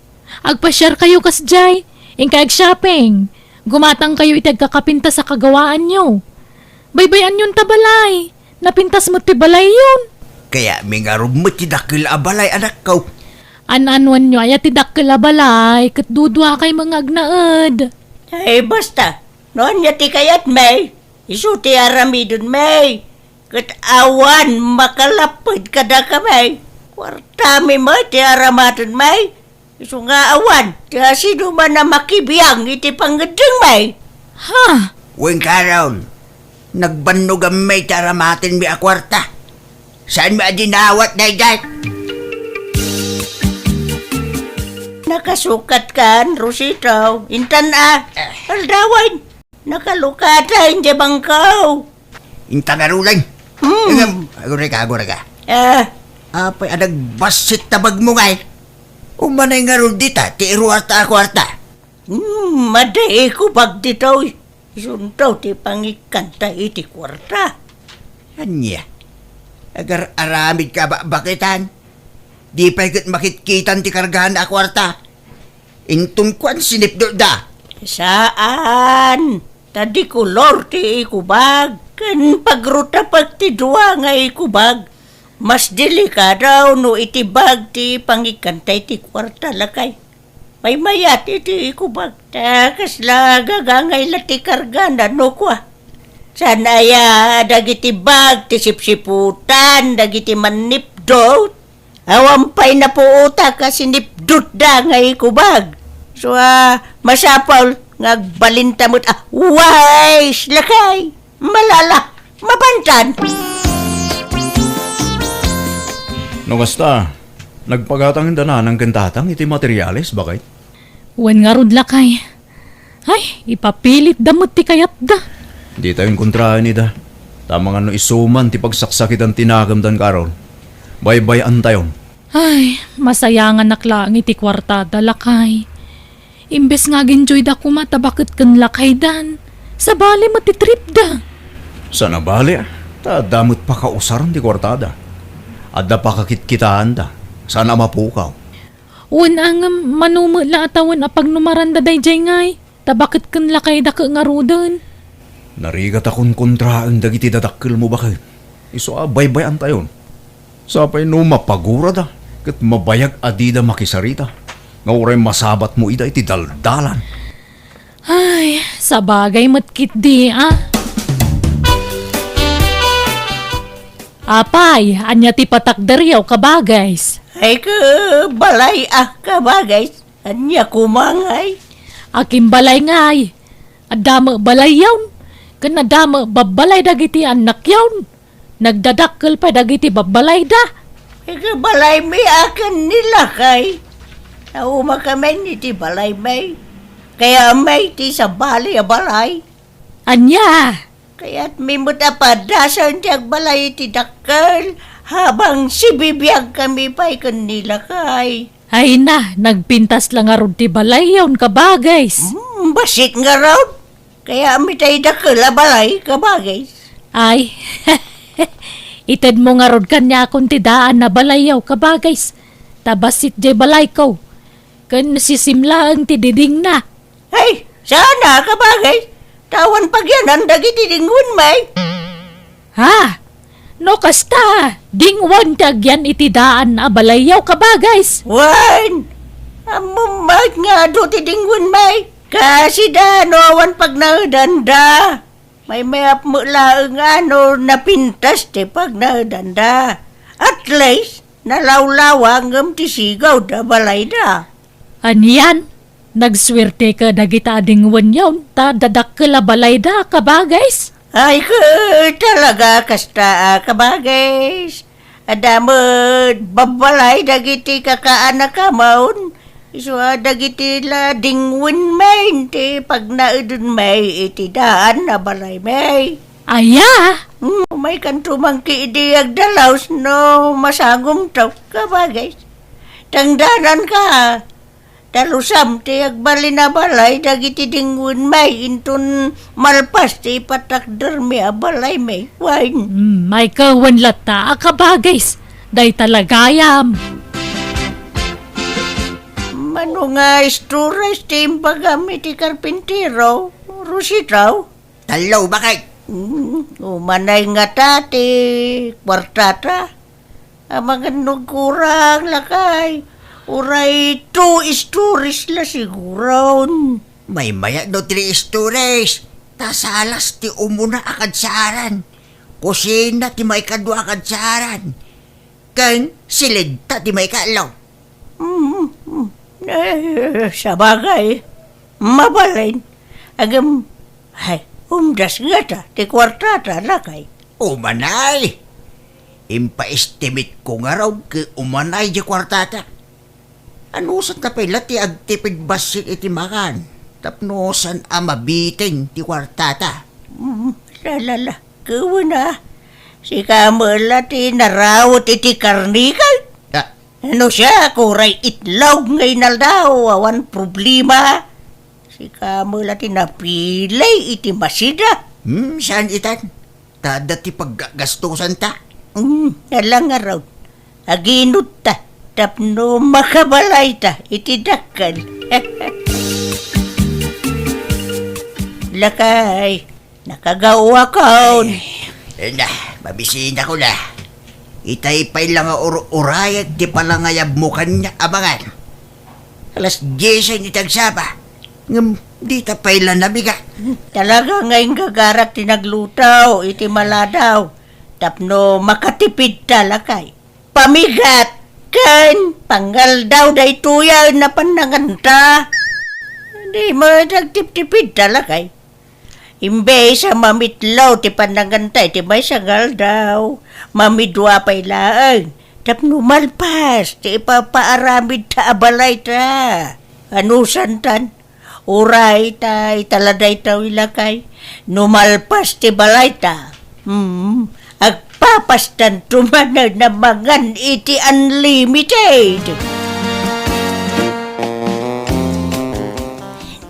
Agpasiarkayo kasdiay, inkay agshopping. Gumatangkayo iti agkakapintas a kagawaanyo. Baybay-anyon ta balay. Napintas met ti balayyon. Kayatmi ngarud met ti dakkel a balay, anakko. An-anuanyo aya ti dakkel a balay, ket duduakay met nga agnaed. Ay, basta. No ania ti kayatmi, isu ti aramidenmi. Ket awan makalapped kadakami. Kuartami met ti aramatenmi. Isu nga awan ti asinoman a makibiang iti pangngeddengmi. Ha? Wen, Carol, nagbannoganmi ti aramatenmi a kuarta. Saanmi a dinawat daydiay? Nakasukatkan, Rosito. Intan a. Eh. Aldawen. Nakalukatan ti bangkaw. Inta ngaruden. Hmm. Ngem, agurayka, agurayka. Ah. Apay a nagbassit ta bagmo ngay? Umanay ngarud dita ti iruarta a kuarta. Hmm, adda ikubag ditoy. Isunto ti pangikkanta iti kuarta. Ania? Agar-aramid ka a bakbaketan? Di pay ket makitkitan ti kargana a kuarta? Inton kuan, sinipdutda. Saan? Ta di kolor ti ikubag. Ken pagrutapek ti dua nga ikubag. Mas delikado no itibag ti pangikkanta iti kuarta, lakay. Maymayat iti ikubag. Ta kasla gagangay la ti kargana no kua. Saan aya dagiti bag ti sipsiputan dagiti mannipdut? Awan pay napuotak a sinipdutda nga ikubag. So, ah, masapul nga agbalinta met a wais, lakay, malala, mapantan. No kasta, nagpagatang da nanang ken tatang iti materials, bakay? Wen ngarud, lakay. Ay, ipapilitda met ti kayatda. Ditayon kontraen ida. Ta amangan no isu man ti pagsaksakitan ti nakemdan, Carol. Baybay-antayon. Ay, masayanganak laeng iti kuartada, lakay. Imbes nga agenjoyda koma ta baket ken lakaydan, sabali met ti tripda. Saan a bali, ta adda met pakausaren ti kuartada. Adda pakakitkitaanda. Saan a mapukaw. Wen, ngem mano met la a tawen a pagnumaranda daydiay ngay, ta baket ken lakayda ket ngaruden. Narigat a konkontraen dagiti dadakkelmo, baket. Isu a baybay-antayon. Sapay no mapagurada, ket mabayag a dida makisarita, nga uray masabatmo ida iti daldalan. Ay, sabagay met ketdi, a. Apay, ania ti patakderyo, kabagays? Ay, ka balay, a, kabagays. Ania koma ngay? Akin balay ngay. Adda met balayyon. Ken adda met babbalay dagiti annakyon. Nagdadakkel pay dagiti babbalayda. Iti balaymi a ken ni lakay. Naumakami iti balaymi. Kayatmi ti sabali a balay. Ania? Kayatmi met a padasen ti agbalay iti dakkel, habang sibibiagkami pay ken ni lakay. Ay na, nagpintas la ngarud ti balayyon, kabagays. Hmm, bassit ngarud. Kayatmi tay dakkel a balay, kabagays. Ay, itedmo ngarud kaniakon ti daan a balayyo, kabagays. Ta bassit jay balayko. Ken sisim laeng ti didingna. Ay, saan a, kabagays. Ta awan pagyanan dagiti dingwenmi. Ha? No kasta, dingwen ti agyan iti daan a balayyo, kabagays. Wen, ammom met nga adu ti dingwenmi. Kasida no awan pagnaedanda. Maymayat met laeng a no napintas ti pagnaedanda. At least, nalawlawa ngem ti sigaw da balayda. Anian, nagsuerte ka dagita a dingwenyon ta dadakkel a balayda, kabagays. Ay, ka, talaga, kasta a kabagays. Adda met babbalay dagiti kakaanakamon, isu a dagiti la dingwenmi ti pagnaedenmi iti daan a balaymi. Aya? Hmm, maykanto man ketdi agdalus no masangomto, kabagays. Tangdananka, ta lusam ti agbalin a balay dagiti dingwenmi inton malpas ti ipatakdermi a balaymi. Wen. Hmm, maykawan latta a kabagays. Dayta la gayam. Mano No nga istorya ti imbagam iti karpintero, Rosita? Tallo, bakit? Hmm, umanay ngata ti kuartata. Amangan no agkurang, lakay. Uray two stories la siguron. Maymayat no three stories. Ta salas ti umuna a kadsaaran. Kusina ti maikadua a kadsaaran. Ken silidta ti maikatlo. Mm, mm. Eh, sabagay. Mabalin. Agam, ay, umdas ngata ti kuartata, lakay. Umanay! Impaestimate ko ngarud ket umanay ti kuartata. Anusanta pay la ti agtipid bassit iti makan tapno saan a mabitin ti kuartata? Mm, la, la, la. Ket wen a, sika met la ti narawet iti karnikal. Ah. No siak, uray itlog nga inaldaw, awan problema. Sika met la ti napili iti masida. Hmm, saan itan? Ta adda ti paggasgastusanta. Hmm, ala ngarud. Aginutta tapno makabalayta iti dakkel. Lakay, nakagaoakon. Ay, na, mabisinakon a. Itay pay la nga ur-urayag ti panangayabmo kaniak, amangan. Alas diesen iti agsapa. Ngem dita pay la nabigat. Talaga nga inggagarak ti nagluto iti maladaw tapno makatipidta, lakay. Pamigat ken pangaldaw daytoy a napan nanganta. Di met agtiptipidta, lakay. Imbes a mamitlo ti pananganta iti maysa nga aldaw, mamidua pay laeng tapno malpas ti ipapaaramidta a balayta. Anusantan, uray ta ita la daytoy, lakay, no malpas ti balayta, hmm, agpapastanto manen a mangan iti unlimited.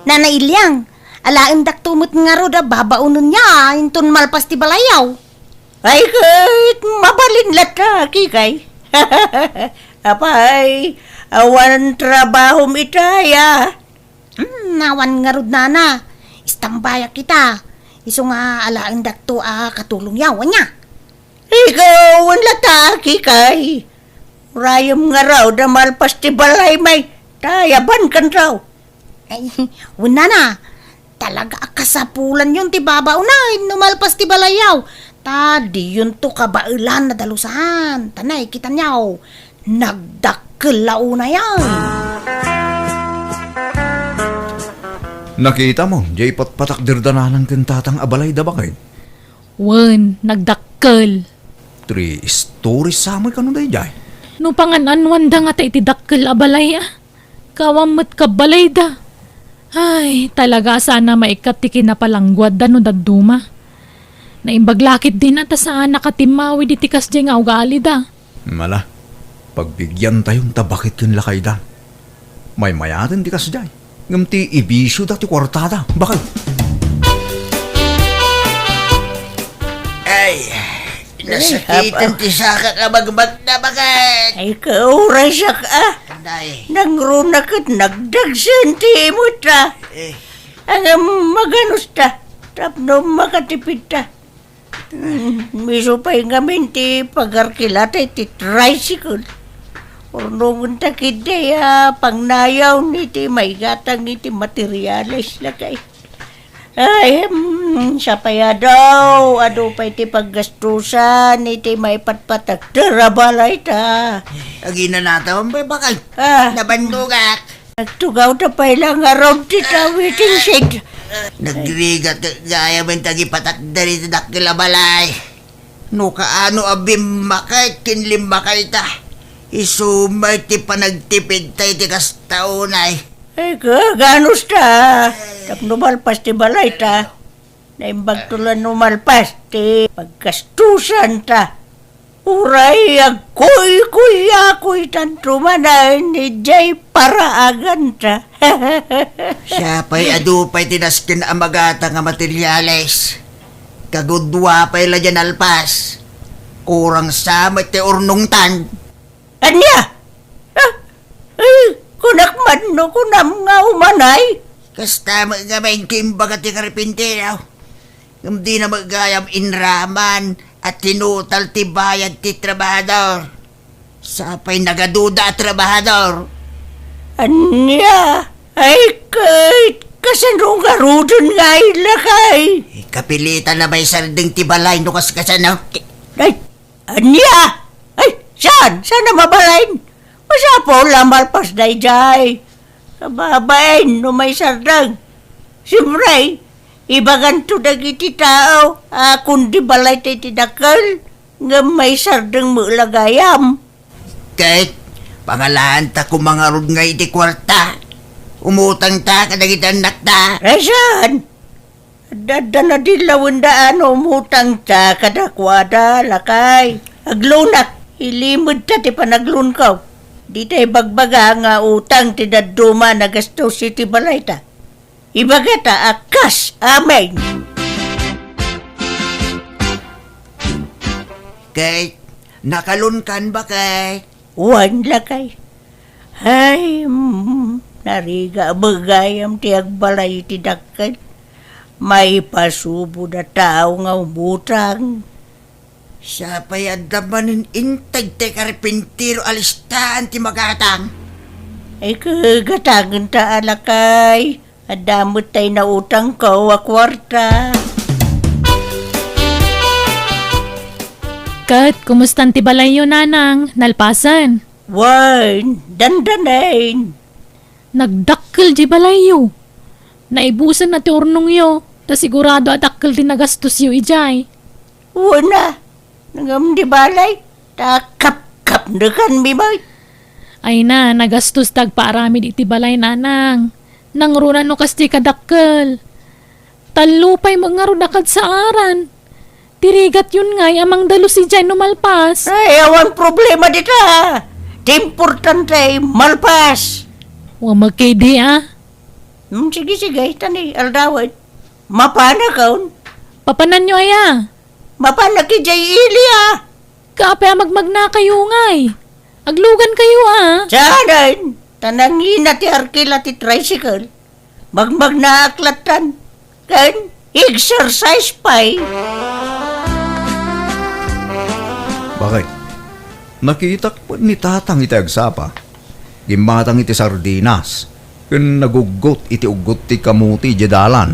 Nana Iliang, alaendakto met ngarud a babaonenyo inton malpas ti balayyo. Ay, ket mabalin latta, Kikay. Apay, awan trabahom itay a? Hmm, awan ngarud, nana. Istambayak ita. Isu nga alaendakto a katulongyo, ania? Ikaw, wen latta, Kikay. Urayem ngarud a malpas ti balaymi, ta ayabankanto. Ay, wen, nana, talaga a kasapulanyon ti babaonen no malpas ti balayyo. Ta diyonto kabaelan a dalusan. Ta nakitanyo, nagdakkel la unayen. Nakitam, diay patpatakderda nanang ken tatang a balayda, baket? Wen, nagdakkel. Three stories sa met kano daydiay? No pangan-anuanda ngata iti dakkel a balay, a? Kaawan met kabalayda. Ay, talaga a saan a maikkat ti kinapalangguadda no dadduma. Naimbag la ketdin a ta saan a katimmawid iti kasdiay nga ugalida. Ala, pagbigiantayon ta baket ken lakayda. Maymayaten ti kasdiay. Ngem ti ibisioda ti kuartada, baket. Ay, nasakitan ti sakak a magmagna, baket. Ay, kaurasak a. Anday. Nangruna ket nagdagsen ti imota. Eh. Ngem maganusta tapno makatipidta. Hmm, isu pay ngamin ti pagarkilata iti tricycle. Urnongenta ketdi a pangnayaw iti maigatang iti materiales, lakay. Ay, hmm, sapay adu, adu pay ti paggastusan iti maipatpatakder a balayta. Aginanatawan pay, baket. Ah. Nabannogak. Nagtugawda pay la ngarud ti tawiting sed. Nagrigat gayam ti agipatakder iti dakkel a balay. No kaano a bimmakay ken limmakayta, isu met ti panagtipidta iti kasta unay. Ay, kaganusta. Tapno malpas ti balayta. Naimbagto la no malpas ti paggastusanta. Uray agkuykuyakuytanto manen idiay paraaganta. Siapay adu pay ti nasken a magatang a materiales. Kagudua pay la diay nalpas. Kurang sa met ti urnongtan. Ania? Ah, ay, kunak No kunam nga umanay? Kasta met ngamin ti imbaga ti karpintero. Ngem dina met gayam inraman a tinutal ti bayad ti trabahador. Sapay nagaduda a trabahador. Ania? Ay, ket kasano ngaruden nga ay, lakay? Kapilitan a maisardeng ti balay no kas kasano. Ay, ania? Ay, saan? Saan a mabalin? Masapul a malpas daydiay. Kababain no maisardeng. Siyempre, ibaganto dagiti tao a kundi balay ti dakkel, ngem maisardeng met la gayam. Ket, pangalaanta koma ngarud nga iti kuarta. Umutangta kadagiti annakta. Ay, saan? Adda, adda nadillawenda a no umutangta kadakuada, lakay. Aglunak, ilimedta ti panaglunko. Dita ibagbaga nga utang ti dadduma a nagastos iti balayta. Ibagata a kas amin. Kay, nakalunkan ba kay? Wen, lakay. Ay, mm, narigat gayam ti agbalay iti dakkel. Maipasubod a tao nga umutang. Sapay adda manen integ ti karpintero a listaan ti magatang. Ay, kagatangenta a, lakay. Adda met tay nautangko a kuarta. Ket, kumustan ti balayyo, nanang? Nalpasen? Wen, dandanen. Nagdakkel di balayyo. Naibusen na ti urnongyo, ta sigurado a dakkel ti nagastosyo idiay. Wen a, ngem di balay, ta kapkapnekanmi met. Ay na, nagastos ti agpaaramid iti balay, nanang. Nangruna no kas ti kadakkel. Tallo pay met ngarud a kadsaaran. Ti rigatyon ngay a mangdalus idiay no malpas. Ay, awan problema dita. Ti importante, malpas. Wa makidi, ah. Hmm, sige, sige, ta ni aldawen. Mapanakon. Papananyo aya? Mapanak idiay ili, ah. Kape a magmagnakayo ngay. Aglugankayo, ah. Saanen, ta nangina ti arkila ti tricycle. Magmagnaak lattan. Ken exercise pay. Bakit? Nakitak met ni Tatang iti agsapa. Gimmatang iti sardinas, ken naguggot iti uggot ti kamuti idiay dalan.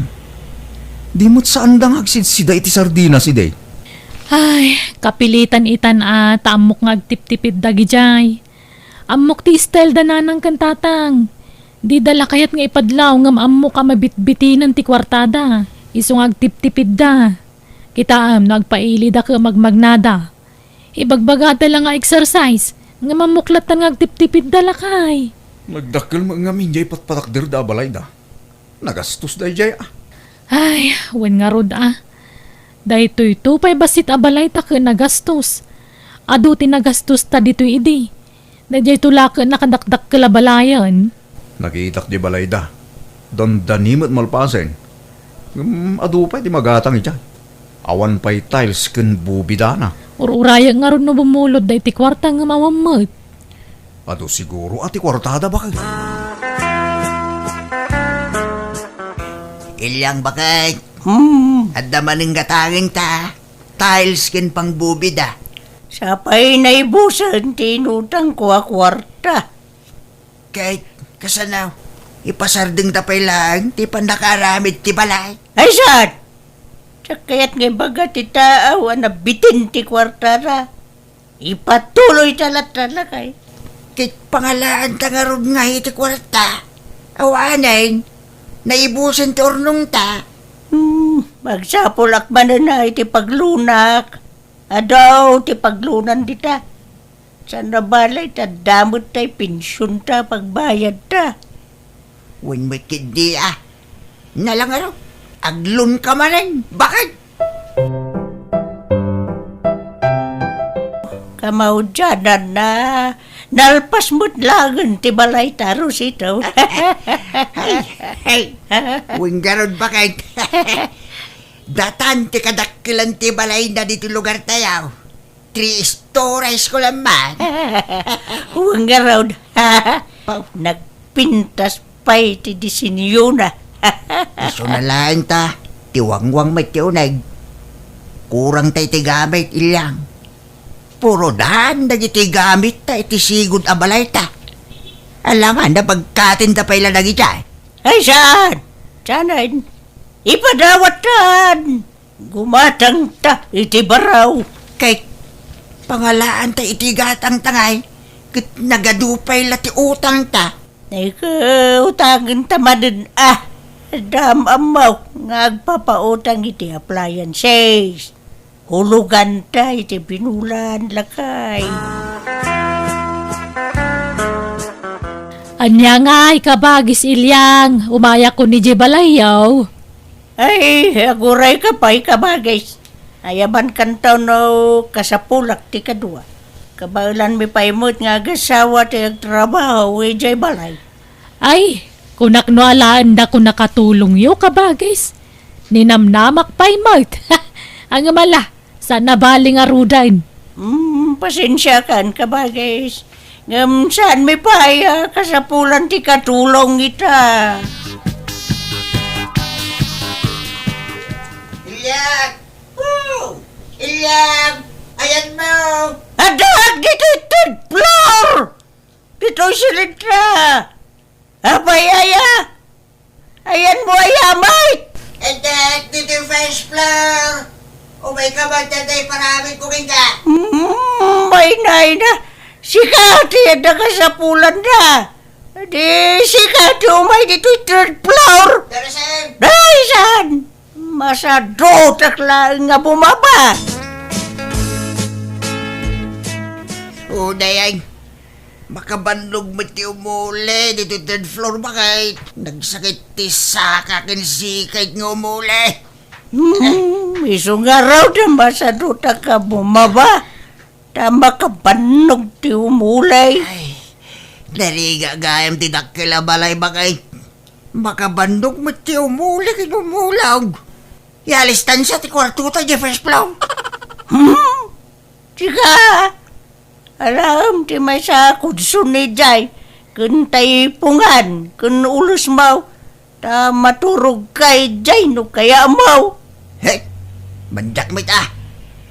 Di met saanda nga agsidsida iti sardinas idi. Ay, kapilitan itan a ta ammok nga agtiptipid dagidiay. Ammok ti style da nanang ken tatang. Dida la kayat nga ipadlaw ngem ammok a mabitbitinen ti kuartada. Isu nga agtiptipidda. Kitaem no agpailida ken magmagnada. Ibagbagada la nga exercise, ngem ammok lattan nga agtiptipidda, lakay. Nagdakkel met ngamin diay patpatakderda a balayda. Nagastos daydiay, ah. Ay, wen ngarud, ah. Daytoyto pay bassit a balay ta ket nagastos. Adu ti nagastosta ditoy idi. Daydiay to la ket nakadakdakkel a balayen. Nakitak di balayda. Dandani met malpasen. Ngem adu pay ti magatang idiay. Awan pay tiles ken bubidana. Ur-urayek ngarud no bumulod daytoy kuarta ngem awan met. Adu siguro a ti kuartada, bakay. Ilyang, bakay. Hmm. Adda manen gatangenta. Tiles ken pangbubida. Sapay naibusen ti inutangko a kuarta. Ket kasano, ipasardengta pay laeng ti pannakaaramid ti balay? Ay, saan? Diak kayat nga ibaga ti taaw a nabitin ti kuartara. Ipatuloyta latta, lakay. Ket pangalaanta ngarud nga iti kuarta. Awanen, naibusen ti urnongta. Hmm, magsapulak manen a iti paglunak. Adu ti paglunan dita. Saan a balay ta adda met tay pensionta, pagbayadta. Wen met ketdi a. Nalangaro, aglunka manen, bakit? Kamaudiananna, nalpas met laeng ti balayta, Rosito. Ay, ay. Wen ngarud, bakit? Datan ti kadakkelan ti balayna ditoy lugartayo. Three stories ko lang man. Wen ngarud. Pau. Nag-, Pintas pay ti disinyona. Isuna laeng ta, ti wangwang met ti uneg. Kurang tay ti gamit, Ilyang. Puro daan dagiti gamit ta iti sigud a balay ta. Alangan, napagkatin ta pay la dagiti. Ay, saan? Saanen? Ipadawat tan! Gumatangta iti baro. Kay, pangalaan ta iti gatang ta ngay, ket nagadu pay la ti utang ta. Ay, ket utangen ta manen, ah, dam ammo nga agpapautang iti appliances. Hulugan ta iti binulan, lakay. Ania ngay, kabagis Ilyang, umayak koni idiay balayyo? Ay, agurayka pay, kabagis. Ayabankanto no kasapulak ti kadua. Kabaelanmi pay met nga agasawa ti agtrabaho idiay balay. Ay, kunak no alaen dako nakatulongyo, kabagis. Ninamnamak pay met. Ngem ala, saan a bali ngaruden. Mm, pasensiakan, kabagis. Ngem saanmi pay a kasapulan ti katulong ita. Ilyang! Oh! Ilyang! Ayanmo! Addaak ditoy third floor! Ditoy silidta! Apay aya? Ayanmo aya met? Addaak ditoy first floor! Umayka met dayta iparamidko kenka. Mm, ay, nay na. Sika ti adda kasapulanda. Di sika ti umay ditoy third floor. Pero saan? Ay, saan? Masadutak laeng nga bumaba. O, dayag. Makabannog met ti umuli ditoy third floor, bakit? Nagsakit ti saka ken sikay nga umuli. Hmm, isu ngarud a masadutak nga bumaba. Ta makabannog ti umuli. Ay, narigat gayam ti dakkel a balay, bakit? Makabannog met ti umuli ken umulog. Ialistan sa ti kuarto ta, Jefferson Plum. Hmm? Sika, alaem ti maysa a kudson idiay, ken taipungan, ken ulosmo, ta maturogka idiay no kayatmo. He, mandiak met a.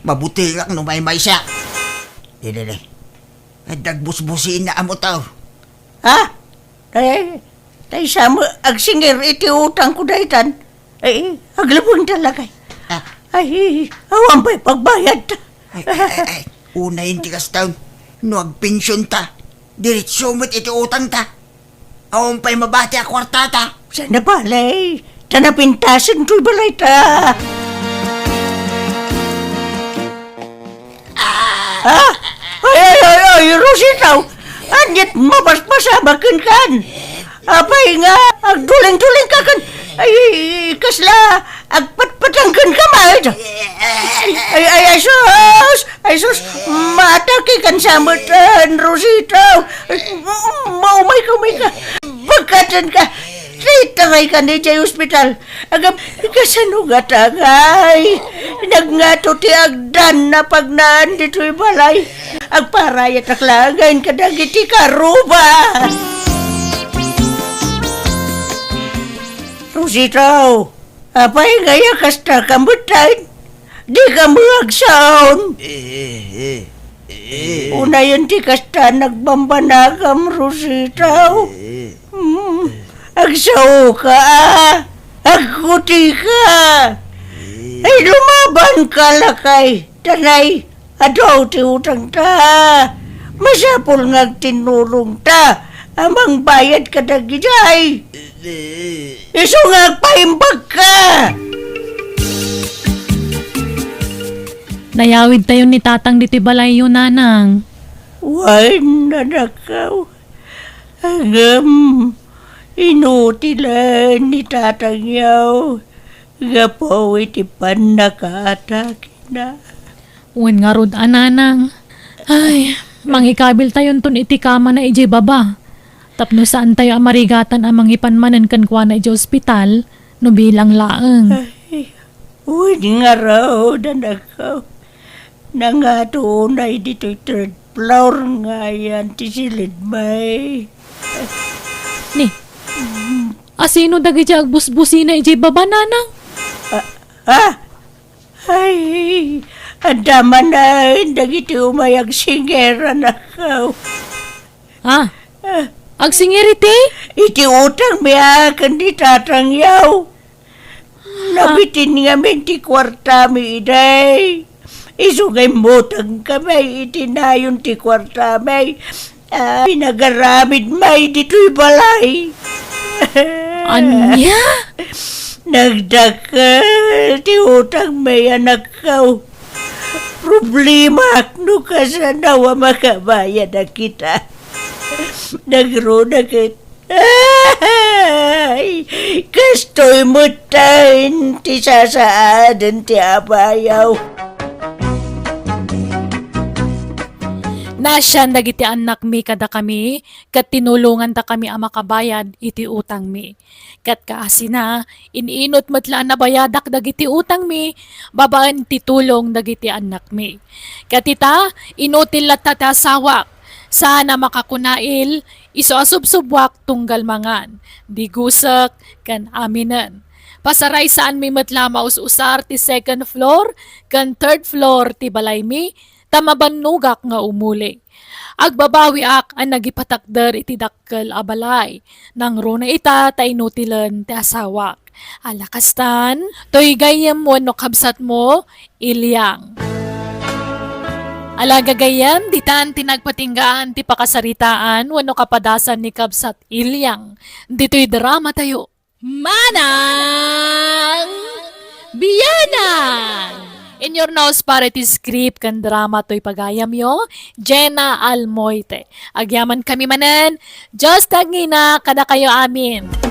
Mabutengak no maymaysa. Dili, dili. Adda agbusbusienna a motor. Ha? Ay, tay sa met agsingir iti utangko daytan. Ay, aglabeng ta lakay. Ah. Ay, awan pay pagbayadta. Ay, ay, ay, ay. Unayen ti kastan. No agpensionta, diretso met iti utangta. Awan pay mabati a kuartata. Saan a bale, ta napintasen toy balayta. Ah! Ay, ay, ay, ay, Rosita! Ania't mapaspasamak kenka? Apay nga agdulingdulingka ken, ay, kasla agpatpatang kenka met? Ay, ay, ay, sus! Ay, sus! Maatake kan sa met, ah, Rosita! Ay, ma-, umayka, umayka! Bagkatenka! Itaray ka idiay ospital. Agam, kasano nga tangay? Nagngato ti agdan a pagnaan ditoy balay. Agparayatak laengen kadagiti karuba. Rosita, apay nga aya kasta ka met? Dika met agsaon. Eh, eh, eh, eh. Unayen ti kasta nagbambanagam, Rosita. Eh. Hmm. Agsaoka, a. Agkutika. Eh. Ay, lumabanka, lakay. Tanay, adu ti utangta. Masapul nga agtinnulongta a mangbayad kadagiti ay. Eh. Isu nga agpaimbagka! Nayawidtayon ni Tatang ditoy balayyo, Nanang. Wen, anakko. Ngem, inutilen ni Tatangyo gapu iti pannakaatakena. Wen ngarud a, Nanang. Ay, mangikabiltayonton iti kamana idiay baba. Tapno saantayo a marigatan a mangipan manen kenkuana idiay ospital no bilang laeng. Ay, wen ngarud, anakko. Nangato unay ditoy third floor nga ayan ti silidmi. Ni, asino dagiti agbusbusina idiay baba, nanang? Ah, ah! Ay, adda manen dagiti umay agsinger, anakko. Ah, Ah, agsinger iti? Iti utangmi a ken ni tatangyaw. Nabitin ngamin ti kuartami idiay. Isu nga immutangkami iti nayon ti kuartami. Ah, pinagaramidmi ditoy balay. Ania? Nagdakkel ti utangmi, anakko. Problemaak no kasano a makabayad a kita. Nagruna ket, ay, kastoy metten ti sasaaden ti abayaw. Naasian dagiti annakmi kadakami, ket tinulongandakami a makabayad iti utangmi. Ket kaasina, in-inut met la a nabayadak dagiti utangmi babaen ti tulong dagiti annakmi. Ket ita, inutil latta ti asawak, saan a makakunail, isu a subsubbuak tunggal mangan, digusek, ken aminen. Pasaraysaanmi met la a maus-usar ti second floor ken third floor ti balaymi, ta mabannogak nga umuli. Agbabawiak a nagipatakder iti dakkel a balay. Nangruna ita ta inutilen ti asawak. Ala kastan, toy gayyem wenno kabsatmo, Ilyang. Ala gagayyem, ditan ti nagpatinggaan ti pakasaritaan wenno kapadasan ni Kabsat Ilyang. Ditoy drama tayo. Manang Bianang! In your nose para iti script ken drama toy pagayamyo, Jenna Almoite. Agyaman kami manen, Dios ti agngina kadakayo amin.